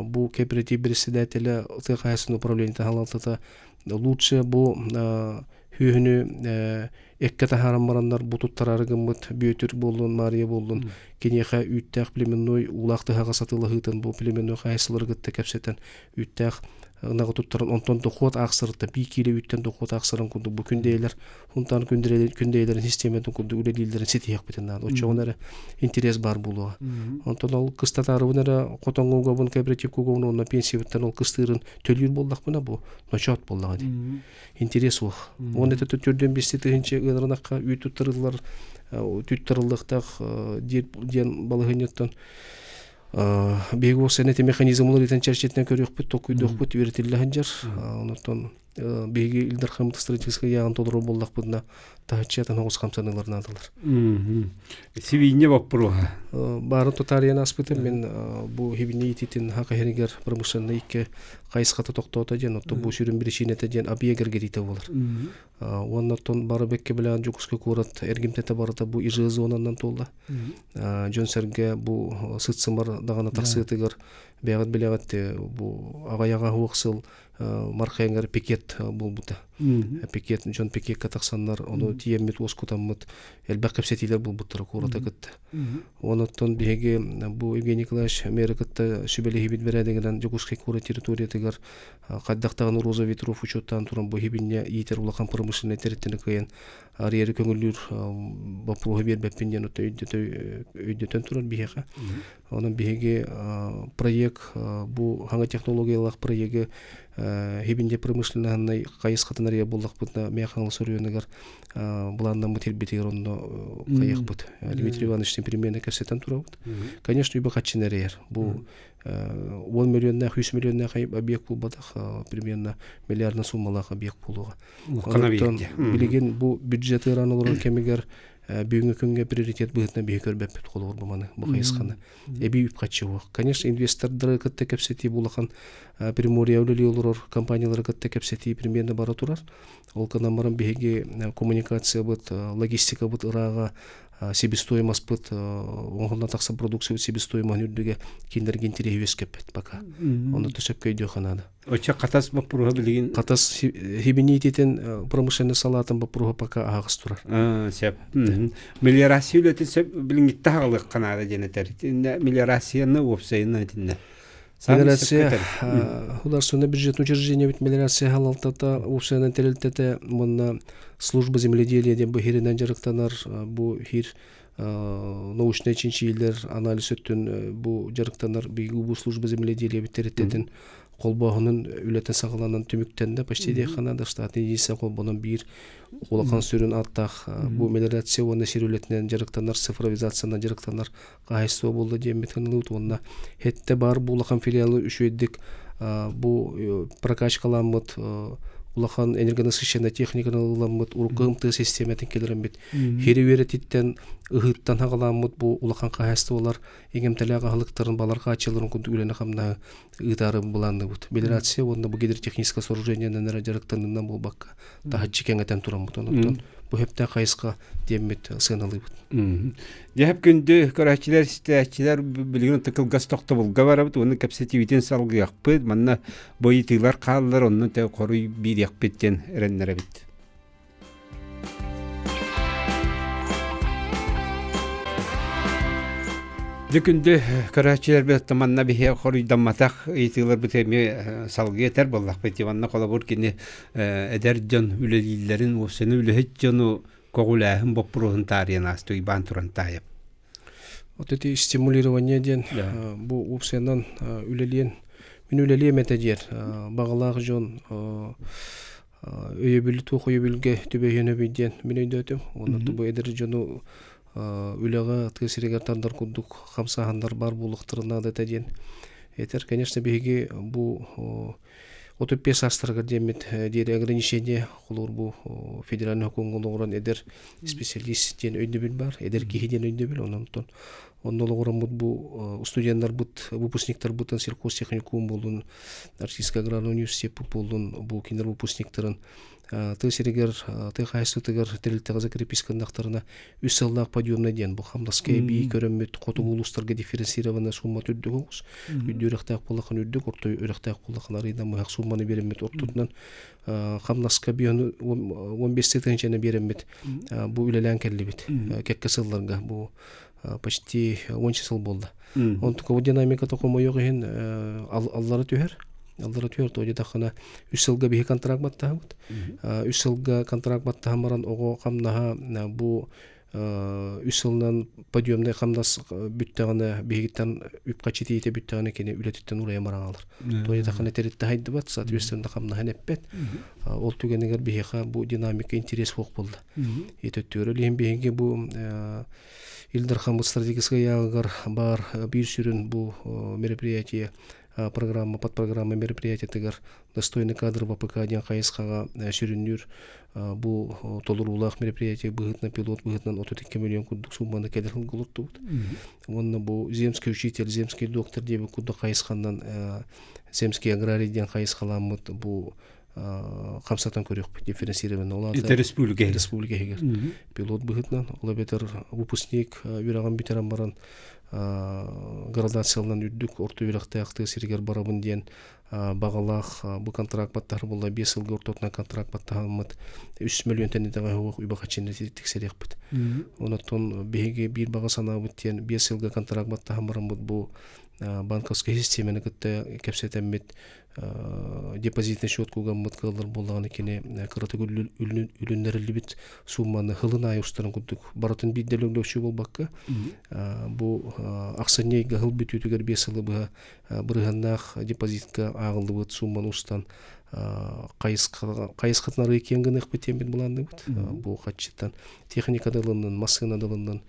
бу кооператив председателэ тыа хаһаайыстыбатын управлениета халалтата лучше бу хүүһүнү эккэ таһааран бараннар бу туттараары гыммыт Бүөтүр буоллун, Маарыйа буоллун киниэхэ үүттээх племенной уулаах тыһаҕас атыылаһыытын бу племенной хаһаайыстыбалары кытта кэпсэтэн үүттээх ынаҕы туттаран онтон дохуот аахсарыттан биир киилэ үүттэн дохуот аахсарын курдук бу күндэйэлэр хунтаан күндэйэлэрин систиэмэтин курдук үлэлииллэрин ситиһиэхпитин наада оччоҕуна эрэ интерес баар буолуоҕа онтон ол кыстатаарыбын эрэ хотоҥҥо угабын кооперативка угабын уонна пенсиябыттан ол кыстыырын төлүүр буоллахпына бу ночоот буоллаҕа дии интерес суох уонна это төрдүөн биэсти тыһыынча ыанарынахха үүт туттарыллар туттарыллыахтаах диэн балаһыанньаттан Биһиги уопсайынан ити механизмлар итин чэрчитинэн көрүөхпүт, толкуйдуохпут, үөрэтиллэ сылдьар. Онтон биһиги Ил Дархаммыт стратегическай ыйааҕын толорор буоллахпытына, таһыччы атын оҕус хамсаныылар наадалар. Сибиинньэ боппуруоһа. Баарын тутаарыйан ааспытым. Мин бу хибинньэ иитиитин хака иһинигэр промышленнай икки хайысхата тохтоото диэн, оттон бу сүрүн биричиинэтэ диэн объект эргитиитэ буолар. Уонна оттон бары бэккэ билэҕин Дьокуускай куорат эргимтэтэ барыта бу ИЖ зонанан туолла. Дьон-сэргэ бу сыт-сымар даҕаны тахсыытыгар бэйэҕит билэҕит бу аҕыйаҕа суох сыл Мархайыҥар пикет буолбута. Пикет дьон пикекка тахсаннар ону тиийэммит уоскутаммыт элбэх кэпсэтиилэр буолбуттара куората кытта. Онуттан биһиги бу Евгений Николаевич мэры кытта сүбэлэһиибит бэрээдэгинэн Дьокуускай куорат территориятыгар хайдах даҕаны Роза Ветров учуоттаан туран бу иһибинньэ иитэр улахан промышленнай тэрилтэни кыайан арыйары көҥүллүүр боппуруоһу биэрбэппин диэн өйдөтөн турар биһиэхэ. Онон биһиги проект бу хаҥа технологиялаах проегы хибинде промышленноһынай хайысхатын арыйа буоллахпытына Мэйэ Хаҥалас оройуонугар былааннаммыт ирбитигэр онно хайыахпыт. Дмитрий Иванович непременно кэпсэтэн турабыт. Конечно, үбэ хаччын эрэйэр. Бу 10 миллионнаах, 100 миллионнаах объект буолбатах, примерно миллиардна суммалаах объект буолуоҕа. Онон билигин бу бюджет ыараан олорор кэмигэр бүгүҥҥү күҥҥэ приоритет быһыытынан биһи көрбөппүт холобур бу маны бу хайысханы эбии үп харчы суох. Конечно, инвестордары кытта кэпсэтии бу улахан Приморье үлэлии олорор компаниялары кытта кэпсэтии примерно бара турар. Ол гынан баран биһиги коммуникациябыт, логистикабыт ырааҕа себестоимостьпыт оҥоһуллан тахсар продукциябыт себестоимоһын үрдүгэ кинилэргэ интэриэһи үөскэппэт пока. Ону да сөпкө өйдүөххэ наада. Оччо Хатас боппуруоһа билигин Хатас хибиниититин промышленный салаатын боппуруоһа пока аһаҕас турар. Сөп. Мелиорация үлэтин сөп билиҥҥиттэ аҕалыахха наада диэн этэр. Итиннэ мелиорацияны уопсайынан итиннэ. Мелиорация Государственное бюджетное учреждение бит мелиорация халалтата уопсайынан тэрилтэтэ уонна служба земледелия диэн бу хиринэн дьарыктанар бу хир научнай чинчийиилэр анализ өттүн бу дьарыктанар биһиги бу служба земледелия бит тэрилтэтин холбооһунун үлэтэ саҕаланан түмүктэннэ почти диэххэ наада штатный единица холбонон биир улахан сүрүн ааттаах бу мелиорация уонна сир үлэтинэн дьарыктанар цифровизациянан дьарыктанар хаһайыстыба буолла диэммит ылыбыт уонна хетте баар бу улахан филиалы үчүгэйдик бу прокачкаламмыт улахан энергонасыщенная техниканы ылламмыт урукку ымтыы систиэмэтин киллэрэммит хири үөрэтиттэн ыһыыттан хаҕаламмыт бу улахан хаһайыстыбалар иҥэмтэлээх аһылыктарын балар хааччыларын курдук үлэни хамнаһы ыытаары былаанныбыт. Мелиорация уонна бу гидротехническое сооружениенан эрэ дьарыктанынан буолбакка таһыччы кэҥэтэн тураммыт онон бу сөптөөх хайысха диэммит сыаналыыбыт. Дьэһэп күндү көрөөччүлэр, истээччилэр билигин кылгас тохтобулга барабыт уонна кэпсэтиибитин салгыахпыт. Манна бойытыылар хааллар, онно хоруй биэриэхпит диэн эрэннэрэбит. Дьэ күндү көрөөччүлэрбит манна биһи хоруйдамматах ыйытыыларбыт эмиэ салгыы этэр буоллахпыт. Манна холобур кини эдэр дьон үлэлииллэрин, уопсайынан үлэһит дьону көҕүлээһин боппуруоһун таарыйан ааста Уйбаан туран таайап. Вот эти стимулирование диэн бу уопсайынан үлэлиэн мин үлэлиэм этэ диэр баҕалаах дьон өйөбүлү туох өйөбүлгэ түбэһиэн өбүй диэн мин өйдөөтүм. Уонна бу эдэр дьону үлэҕэ тыа сиригэр тардар курдук хамсааһыннар баар буолуохтарын наада этэ диэн этэр. Конечно, биһиги бу 35 саастарыгар диэммит диэри ограничение холобур бу федеральный сокуоҥҥа олоҕуран эдэр специалист диэн өйдөбүл баар, эдэр киһи диэн өйдөбүл. Онон онно олоҕураммыт бу студеннарбыт, выпускниктарбытын сельхозтехникум буоллун, Арктическай аграрный университет буоллун, бу кинилэр выпускниктарын тыа сиригэр, тыа хаһаайыстыбатыгар тэрилтэҕэ закреписканнахтарына үс сыллаах подъемный диэн бу хамнаска эбии көрөммүт хотугу улуустарга дифференцированная сумма үрдүк оҕус. Үрдүк үрэхтээх буоллаххына үрдүк, орто үрэхтээх буоллаххына арыйда мыһах сумманы биэрэммит ортотунан хамнаска 15 тыһыынчаны биэрэммит бу үлэлээн кэллибит кэккэ сылларга бу почти 10 сыл буолла. Онтука бу динамиката хомойуох иһин аллара түһэр. Аллара түһэр то дьатаххына үс сылга биһи контракт баттаһабыт. Үс сылга контракт баттаһан баран оҕо хамнаһа бу үс сылынан подъемный хамнас бүттэҕинэ биһигиттэн үп-харчы тиийитэ бүттэҕинэ кини үлэтиттэн уурайан баран хаалар. То дьатаххына тэрилтэ хайдыбат, соответственно хамнаһын эппэт. Ол түгэнигэр биһиэхэ бу динамика интерес суох буолла. Итөттүөр илиһин биһиги бу Ил Дархаммыт стратегическай ыйааҕыгар баар биир сүрүн бу мероприятие программа подпрограмма мероприятиетыгар достойный кадр ВПК диэн хайысхаҕа сүрүннүүр бу толоруулаах мероприятие быһыытынан пилот быһыытынан 32 миллион курдук сумманы кэлэр сылга олортубут. Уонна бу земский учитель, земский доктор диэбит курдук хайысханан земский аграрий диэн хайысхаламмыт бу хамсатан көрүөхпүт дифференцированно ол аата республика республика иһигэр пилот быһыытынан ол эбэтэр выпускник үөрэҕин бүтэрэн баран градацияланан үрдүк орто үөрэхтээх тыа сиригэр барабын диэн баҕалаах бу контракт баттаһар буолла биэс сылга ортотунан контракт баттаһаммыт үс миллионтан итэҕэһэ суох үбэ хаччыны тиксэриэхпит онон биһиги биир баҕа санаабыт диэн биэс сылга контракт баттаһан бараммыт бу банковскай систиэмэни кытта кэпсэтэммит депозитный счет кугаммыт кыаллар буоллаҕына кини кыратык үлүннэриллибит суумманы хылын аайы устарын курдук барытын биирдэ лөглөкчү буолбакка бу ахсынньы ыйга хыл бүтүүтүгэр биэс сылы быһа бырыһыаннаах депозитка ааҕыллыбыт суумманы устан хайысхатын арыы киэҥ гыныахпыт диэммит былаанныыбыт бу хаччыттан техника да ылыннын массыына да ылыннын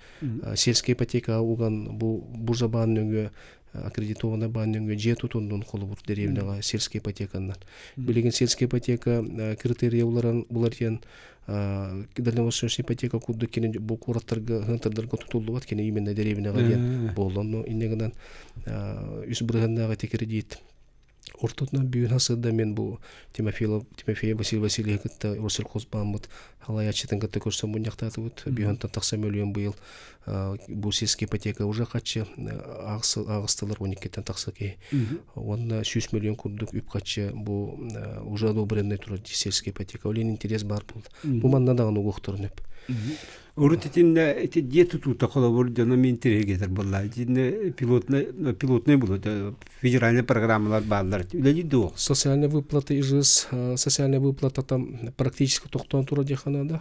сельская ипотека уган бу буржабаан нөҥүө аккредитованный баан нөҥүө дьиэ тутуннун холобур дэриэбинэҕэ сельская ипотеканнан. Билигин сельская ипотека критерия уларан уларыйан дальневосточная ипотека курдук кини бу куораттарга ыһыантардарга тутуллубат кини именно дэриэбинэҕэ диэн буолла. Онно инньэ гынан үс бырыһыаннаах ити кредит. Ортотунан бүгүн хасыда мен бу Тимофеев Тимофеев Василий Васильевич кытта Россельхозбааммыт халаяччытын кытта көрсөн мунньахтаатыбыт. Бүйөнтөн тахса мөлүйөн быйыл бу сельская ипотека уже хаччы ааҕыстылар 12-тен тахса киһи. Уонна 100 миллион курдук үп хаччы бу уже одобренный турар сельская ипотека. Олен интерес бар болды. Бу манна даҕаны угуохторун өп. Урут итиннэ ити дьиэ тутуута холобур дьоно мин интэриэһиргэтэр буолла. Итиннэ пилотнай пилотнай буолуо федеральный программалар бааллар. Үлэлиир дуо? Социальная выплата ИЖС, социальная выплата там практически тохтоон турар диэххэ наада.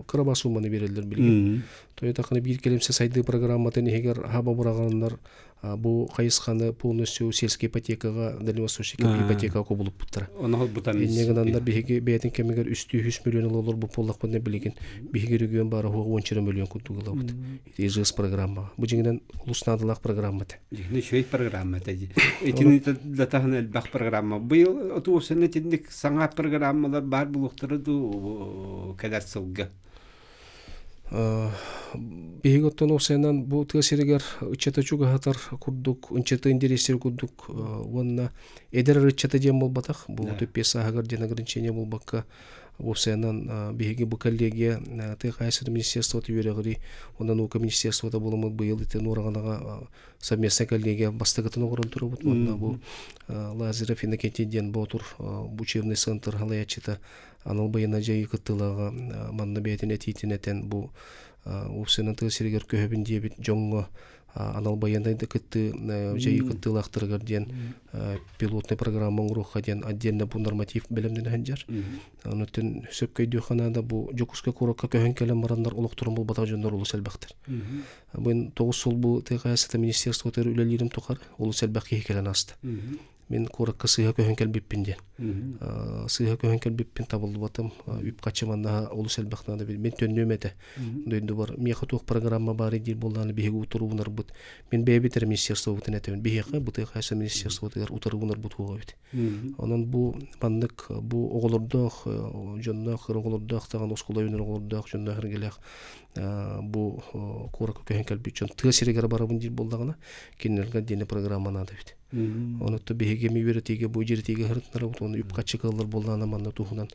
Кыра сумманы биэрэллэр билигин. Тойотахына биир кэлимсэ сайдыы программатын иһигэр хаба быраҕаннар бу хайысханы полностью сельская ипотекаҕа дальневосточный ипотекаҕа кубулуппуттара. Инньэ гынаннар биһиги бэйэтин кэмигэр үстүү үс миллион ыла олорбут буоллахпытына билигин биһиги регион баара уһуох уонча миллион курдук ылабыт. Ити ИЖС программаҕа. Бу дьиҥинэн олус наадалаах программа этэ. Дьиҥинэн үчүгэй программа этэ дии. Итини да таһынан элбэх программа. Быйыл отуосана итинник саҥа программалар баар буолуохтара дуу кэлэр сылга? Биһиги оттон уопсайынан бу тыа сиригэр ыччаты чугаһатар курдук, ынчаты интэриэстиир курдук уонна эдэр ыччата диэн буолбатах, бу түппиэс сааһыгар диэн ограничение буолбакка, уопсайынан биһиги бу коллегия тыа хаһаайыстыбатын министерствота үөрэҕирии уонна наука министерствота буоламмыт быйыл ити Нуораҕанаҕа совместная коллегия бастакытын оҥорон турабыт уонна бу Лазарев Иннокентий диэн Боотур учебный центр салайааччыта анал байыаннай дьайыы кыттыылааҕа манна бэйэтин этиитин этэн бу уопсайынан тыа сиригэр көһөбүн диэбит дьоҥҥо анал байыаннай да кыттыы дьайыы кыттыылаахтарыгар диэн пилотный программа оҥоруохха диэн отдельно бу норматив бэлэмнэнэ сылдьар. Онон сөпкө өйдүөххэ наада бу Дьокуускай куоракка көһөн кэлэн бараннар олохторун булбатах дьоннор олус элбэхтэр. Бу тоҕус сыл бу тыа хаһаайыстыбата министерствотыгар үлэлиирим тухары олус элбэх киһи кэлэн ааста. Мин куоракка сыыһа көһөн кэлбиппин диэн. Сыыһа көһөн кэлбиппин табыллыбатым. Үп-харчы манна олус элбэх наада. Мин төннүөм этэ. Дойдубар миэхэ туох программа баар диир буоллаҕына биһиги утуруунарбыт. Мин бэйэбит эрэ министерствобытын этэбин. Биһиэхэ бу тыа хаһаайыстыба министерствотыгар утарыгынарбыт уоҕа эбит. Онон бу маннык бу оҕолордоох дьонноох кыра оҕолордоох даҕаны оскуола үүнэр оҕолордоох дьонноох эргэлээх бу куоракка көһөн кэлбит дьон тыа сиригэр барабын диир буоллаҕына кинилэргэ отдельный программа наада эбит. Онуттан биһиги эми үөрэтиигэ бу дьиэрэтиигэ сырытынарабыт уонна үп-харчы кыаллар буоллаҕына манна туһунан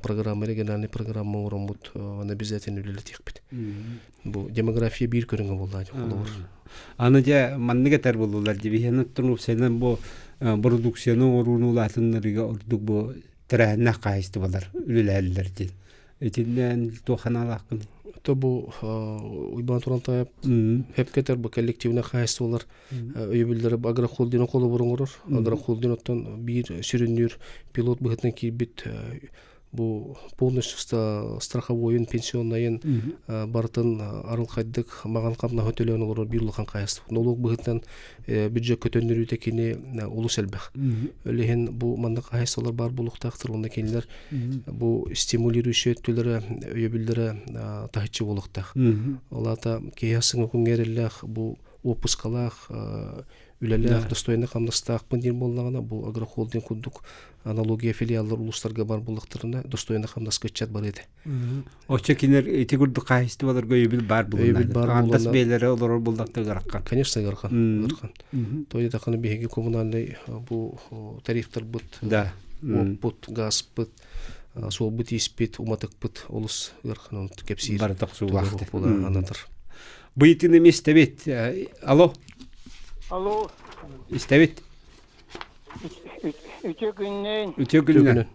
программа региональный программа оҥороммут аны обязательно үлэлэтиэхпит. Бу демография биир көрүҥэ буоллаа холобур. Аны дьэ маннык этэр буоллулар дии биһиэнэ оттон уопсайынан бу продукцияны оҥорууну улаатыннарыыга ордук бу тэрээһиннээх хаһаайыстыбалар үлэлэһэллэр диэн. Итиннээн туох санаалааххын? То бу Уйбаан Турантаев хепкетер бу коллективнай хаһаайыстыбалар өйөбүллэрэ агрохолдинг холобур оҥорор. Агрохолдинг оттон биир сүрүннүүр пилот быһыытынан киирбит бу полностью страховойун, пенсионнайын барытын арылхайдык маҕан хамнаһы төлөөн олорор биир улахан хаһаайыстыба. Нолуок быһыытынан бюджекка төннөрүүтэ кини олус элбэх. Ол иһин бу маннык хаһаайыстыбалар баар буолуохтаахтар уонна кинилэр бу стимулирующий өттүлэрэ өйөбүллэрэ таһыччы буолуохтаах. Ол аата киһи сыҥа күҥҥэ эрэллээх бу уоппускалаах үлэлээх достойно хамнастаахпын диэн буоллаҕына бу агрохолдинг курдук аналогия филиаллар улуустарга бар буоллахтарына достойно хамнаска ыччат барыа этэ. Оччо кинилэр ити курдук хаһаайыстыбаларга өйөбүл баар Өйөбүл баар Аҥардас бэйэлэрэ олорор буоллахтарыгар ыархан. Конечно ыархан. Ыархан. То есть биһиги коммунальный бу тарифтарбыт, да. уоппут, газпыт, суолбут ииспит, уматыкпыт олус ыархан кэпсиир. Бары тохсуулаахтар. Анатар. Быйтын эми истэбит. Алло. Алло. Истэбит. Үтүө күннээн. Үтүө күннээн.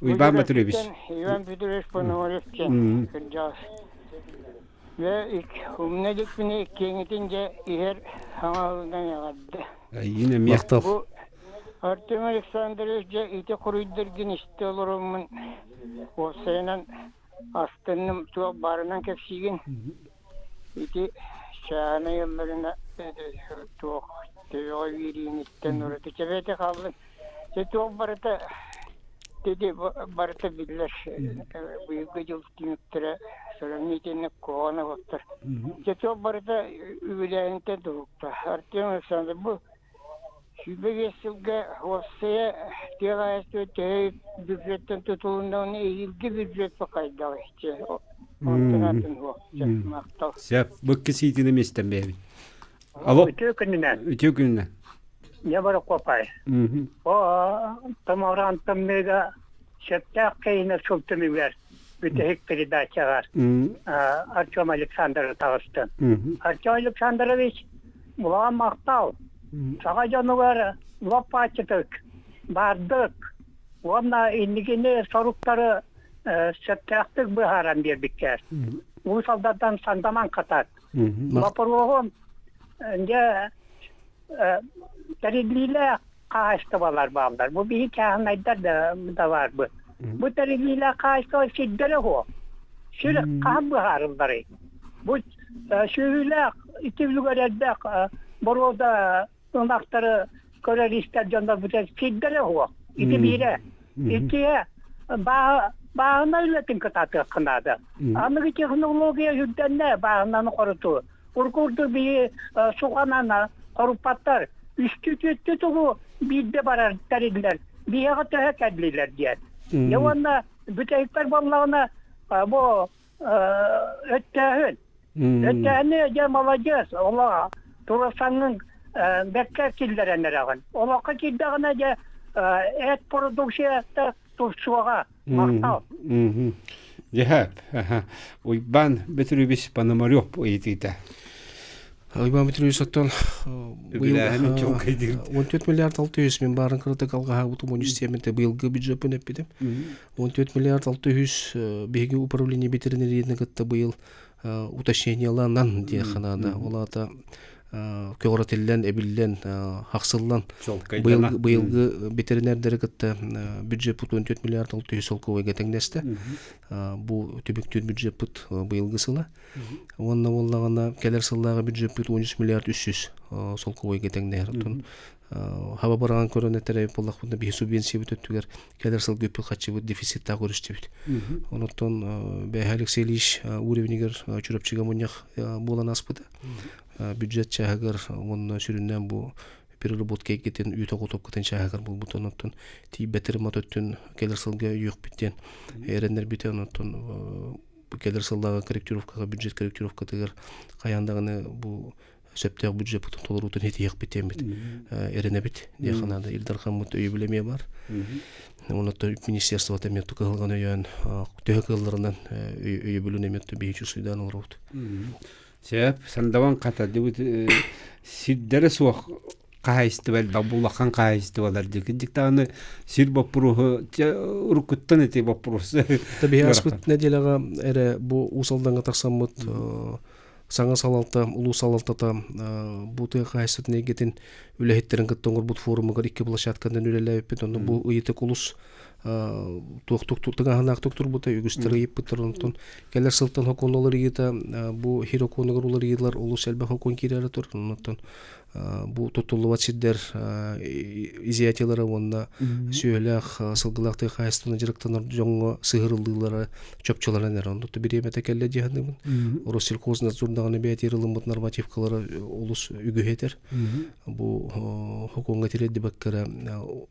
Уйбаан Батыревич. Иван Петрович Пономарев диэн кырдьаҕас. Дьэ, умна иликпинэ иккиэҥитин дьэ иһэр хаҥалынан эҕэрдэ. Эйиин эмиэ. Бу Артем Александрович дьэ ити хоруйдаргын истэ олороммун уопсайынан астынным туох баарынан кэпсиигин. Ити чаанай ылларына туох төбөҕө биэрииниттэн ураты чэбэтэ хааллын. Дьэ туох барыта Ити барыта биллэр быйылгы дьыл түмүктэрэ сравнительно куһаҕан оҕустар. Дьэ туох барыта үбүлээһинтэн тутулуктаах. Артем Александр бу 25 сылга уопсайа тыа хаһаайыстыба төһө бюджеттан тутулуннаҕына эһиилги бюджет хайдаҕый? Онтон атын суох. Махтал. Сөп. Бу икки сиитини мистэн бэйэбит. Алло. Үтүө күнүнэн. Үтүө күнүнэн. Не Борокуопай. О томороон тымныыга сөптөөх киһини сыл түмүгэр бүтэһик передачаҕар Артем Александрович таҕыстым. Артем Александрович, улахан махтал. Саха дьонугар лоп-бааччытык, баардык уонна инникини соруктары сөптөөхтүк быһааран биэрбиккэр. Уус Алдантан Сандаман Хатат. Боппуруоһум дьэ тэриллиилээх хаһаайыстыбалар бааллар. Бу биһи чааһынайдар да, да баарбыт. Бу тэриллиилээх хаһаайыстыба сирдэрэ суох. Сир хаһан быһаарылларый? Бу сүөһүлээх ити үлүгэр элбэх боруода ынахтары көрөр-истэр дьоннор бу сирдэрэ суох. Ити биирэ. Иккиһэ бааһына үлэтин кытаатыахха наада. Аныгы технология үрдэннэ бааһынаны хорутуу. Урукку биһи суханан хоруппаттар. Үстүү-түөртүү тугу биирдэ барар тэриллэр. Биһиэхэ төһө кэллилэр диэн. Дьэ уонна бүтэһикпэр буоллаҕына бу өттөөһүн. Өттөөһүнү дьэ маладьыас олоҕо турасаҥҥын бэркэ киллэрэн эрэҕин. Олоххо киирдэҕинэ дьэ эт продукцията тупсуоҕа. Махтал. Дьэһээп, Уйбаан Бөтүрүөбүс Пономарев ыйытыыта. Уйбаан Бөтүрүөбүс оттон быйыл 14 миллиард 600 мин баарын кыратык алҕаһаабытым университетте быйылгы бюджеппын эппитим. 14 миллиард 600 биһиги управление ветеринарияны кытта быйыл уточнениеланан диэххэ наада. Ол аата көҕүрэтиллэн, эбиллэн, хахсыллан быйылгы ветеринэрдэри кытта бюджеппыт 14 миллиард 600 солкуобайга тэҥнэстэ. Бу түбүктүүр бюджеппыт быйылгы сыла. Уонна буоллаҕына кэлэр сыллааҕы бюджеппыт 13 миллиард 300 солкуобайга тэҥнэһэр. Оттон хаба быраҕан көрөн этэрэй буоллахпытына биһи субвенциябыт өттүгэр кэлэр сылга үппүт харчыбыт дефициттаах көрүстүбүт. Онон Бэһэ Алексей Ильич уровенигэр Чурапчыга мунньах буолан ааспыта. Бюджет чааһыгар уонна сүрүннээн бу переработка эйгэтин үүт оҕотуопкатын чааһыгар буолбут. Онон тиийбэтэр мат өттүн кэлэр сылга өйүөхпүт диэн эрэннэрбитэ. Онон кэлэр сыллааҕы корректировкаҕа бюджет корректировкатыгар хайаан даҕаны бу сөптөөх бюджеппытын толоруутун ситиһиэхпит диэммит эрэнэбит диэххэ наада. Ил Дархаммыт өйөбүлэ эмиэ баар. Онон министерствота эмиэ кыһалҕаны өйөөн төһө кыалларынан өйөбүлүн эмиэ биһи чувствуйдаан олоробут. Сөп, сандаван хата дибит сирдэрэ суох хаһаайыстыба элбэх улахан хаһаайыстыбалар дии даҕаны сир боппуруоһу уруккуттан ити боппуруос Биһи аспыт нэдиэлэҕэ эрэ бу Уус Алдаҥҥа тахсаммыт саҥа салалта, улуус салалтата бу тыа хаһаайыстыбатын эйгэтин үлэһиттэрин кытта оҥорбут форумугар икки площадканан үлэлээбиппит. Онно бу ыйытык улус туохтук тыҥааһынаахтык турбута, үгүстэр ыйыппыттар. Онтон кэлэр сылтан хокуон уларыйыыта бу хир окуонугар уларыйыылар олус элбэх хокуон киирэрэ тур. Онтон бу туттуллубат сирдэр изъятиелара уонна сүөһүлээх сылгылаах тыа хаһаайыстыбанан дьарыктанар дьоҥҥо сыһырыллыылара чопчуланан эрэр. Онно бириэмэтэ кэллэ дии саныыбын. Россельхознадзор даҕаны бэйэтигэр ылыммыт нормативкалара олус үгүһү этэр. Бу хокуоҥҥа тириэрдибэккэ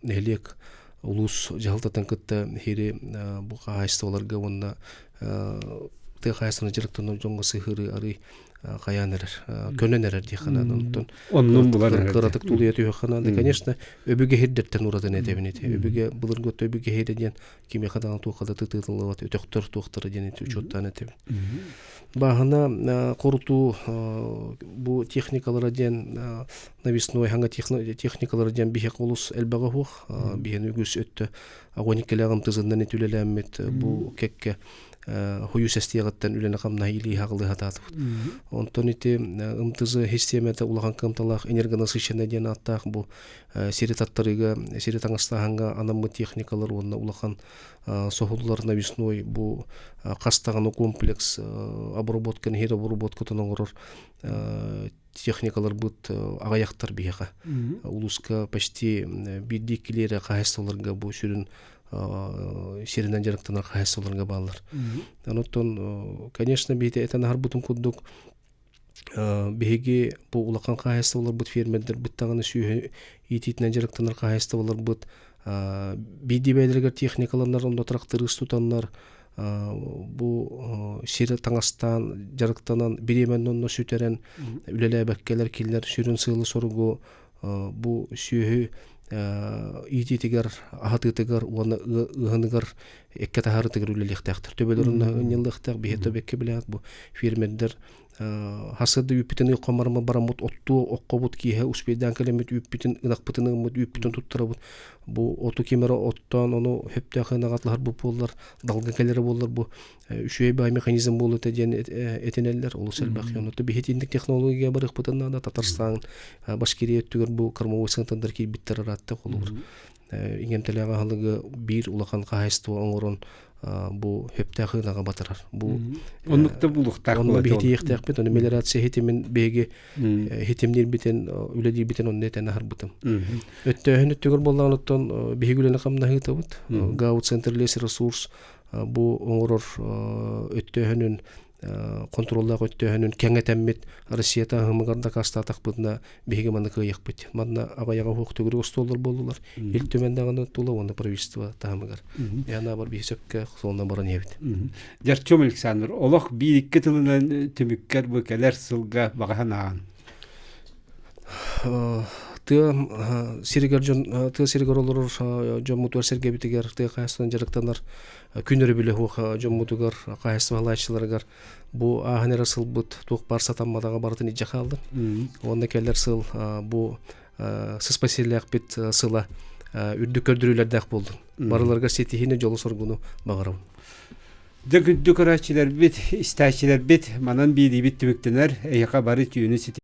нэһилиэк улуус дьаһалтатын кытта хири бу хаһаайыстыбаларга уонна тыа хаһаайыстыбанан дьарыктанар дьоҥҥо сыһыарыы арый хайаан эрэр көнөн эрэр диэххэ наада онтон оннун булан эрэр кыратык тулуйа түһүөххэ наада конечно өбүгэ иһирдэртэн уратын этэбин ити өбүгэ былыргы өттө өбүгэ иһирэ диэн кимиэхэ даҕаны туохха да тытыытыллыбат өтөхтөр туохтара диэн ити учуоттаан этэбин бааһына хорутуу бу техникалара диэн навесной хаҥа техникалара диэн биһиэхэ олус элбэҕэ суох биһиэн үгүс өттө огонь кэлэҕим тызыннан ити үлэлээммит бу кэккэ хойуу сэстиэҕиттэн үлэни-хамнаһы илии-хаҕылыы сатаатыбыт. Онтон ити МТЗ систиэмэтэ улахан кыамталаах энергонасыщенная диэн ааттаах бу сири таттарыыга, сири таҥастааһыҥҥа анаммыт техникалар уонна улахан соһуллар навесной бу хас даҕаны комплекс обработканы иһэр обработкатын оҥорор техникаларбыт аҕыйахтар биһиэхэ. Улууска почти биирдии иккилии эрэ хаһаайыстыбаларга бу сүрүн сиринэн дьарыктанар хаһаайыстыбаларга бааллар. Онон, конечно, биһиги этэн аһарбытым курдук, биһиги бу улахан хаһаайыстыбаларбыт фермердэрбит даҕаны сүөһү иитиитинэн дьарыктанар хаһаайыстыбаларбыт биирдии бэйэлэригэр техникаланнар, онно тракторист тутаннар, бу сири таҥастаан дьарыктанан бириэмэни онно сүтэрэн үлэлээбэккэлэр кинилэр сүрүн сыалы-соругу Бу сүөһү иитиитигэр, аһатыытыгар уонна ыаһыныгар эккэ таһаарытыгар үлэлиэхтээхтэр. Төбөлөрүн ынньыллыахтаах, биһи төбөккө билэҕит бу фермердэр хасыда үүппүтүн ыйхомарма бараммыт оттуу оккобут киэһэ успейдаан кэлэммит үүппүтүн ынахпытын ыммыт үүппүтүн туттарабыт бу оту ким эрэ оттоон ону хөптөөх ынаҕатлаһар бу буоллар далга кэлэрэ буоллар бу үчүгэй баай механизм буолуо диэн этинэллэр олус элбэх онно биһитинник технология барыахпытын наада Татарстан Башкирия өттүгэр бу кормовой центрдар киирбиттэр ыраатта холобур иҥэмтэлээх аһылыгы биир улахан хаһаайыстыба оҥорон бу хөптөөх ынаҕа батарар бу оннук да булуохтаах онно биһитиэхтээхпит ону мелиорация хитимин биһиги хитимниирбитин үлэлиирбитин онно этэн аһарбытым өттөөһүн өттүгэр буоллаҕын оттон биһиги үлэни хамнаһыытабыт ГАУ центр лесресурс бу оҥорор өттөөһүнүн контроллаах өттөөһүнүн кэҥэтэммит Россия таһымыгар дакаастаатахпытына биһиги манна кыайыахпыт. Манна аҕыйаҕа уһуох төгүрүк остуоллар буоллулар. Ил Түмэн даҕаны тула уонна правительство таһымыгар. Яна бар биһи сөпкө суолунан баран иһэбит. Дьарчум Александр, олох биир-икки тылынан түмүккэр бу кэлэр сылга баҕа санааҕын. Тыа сиригэр дьон тыа сиригэр олорор дьоммутугар сэргэбитигэр тыа хаһаайыстыбанан дьарыктанар күн өрөбүлэ суох дьоммутугар хаһаайыстыбалааччыларыгар бу ааһан эрэр сылбыт туох баар сатамматаҕа барытын илдьэ хааллын. Уонна кэлэр сыл бу сыспайсиэлээхпит сыла үрдүк көрдөрүүлэрдээх буоллун. Барыларыгар ситиһиини, дьолу-соргуну баҕарабын. Дьэ күндү көрөөччүлэрбит, истээччилэрбит манан биэриибит түмүктэнэр. Эһиэхэ бары түүнү ситиһии.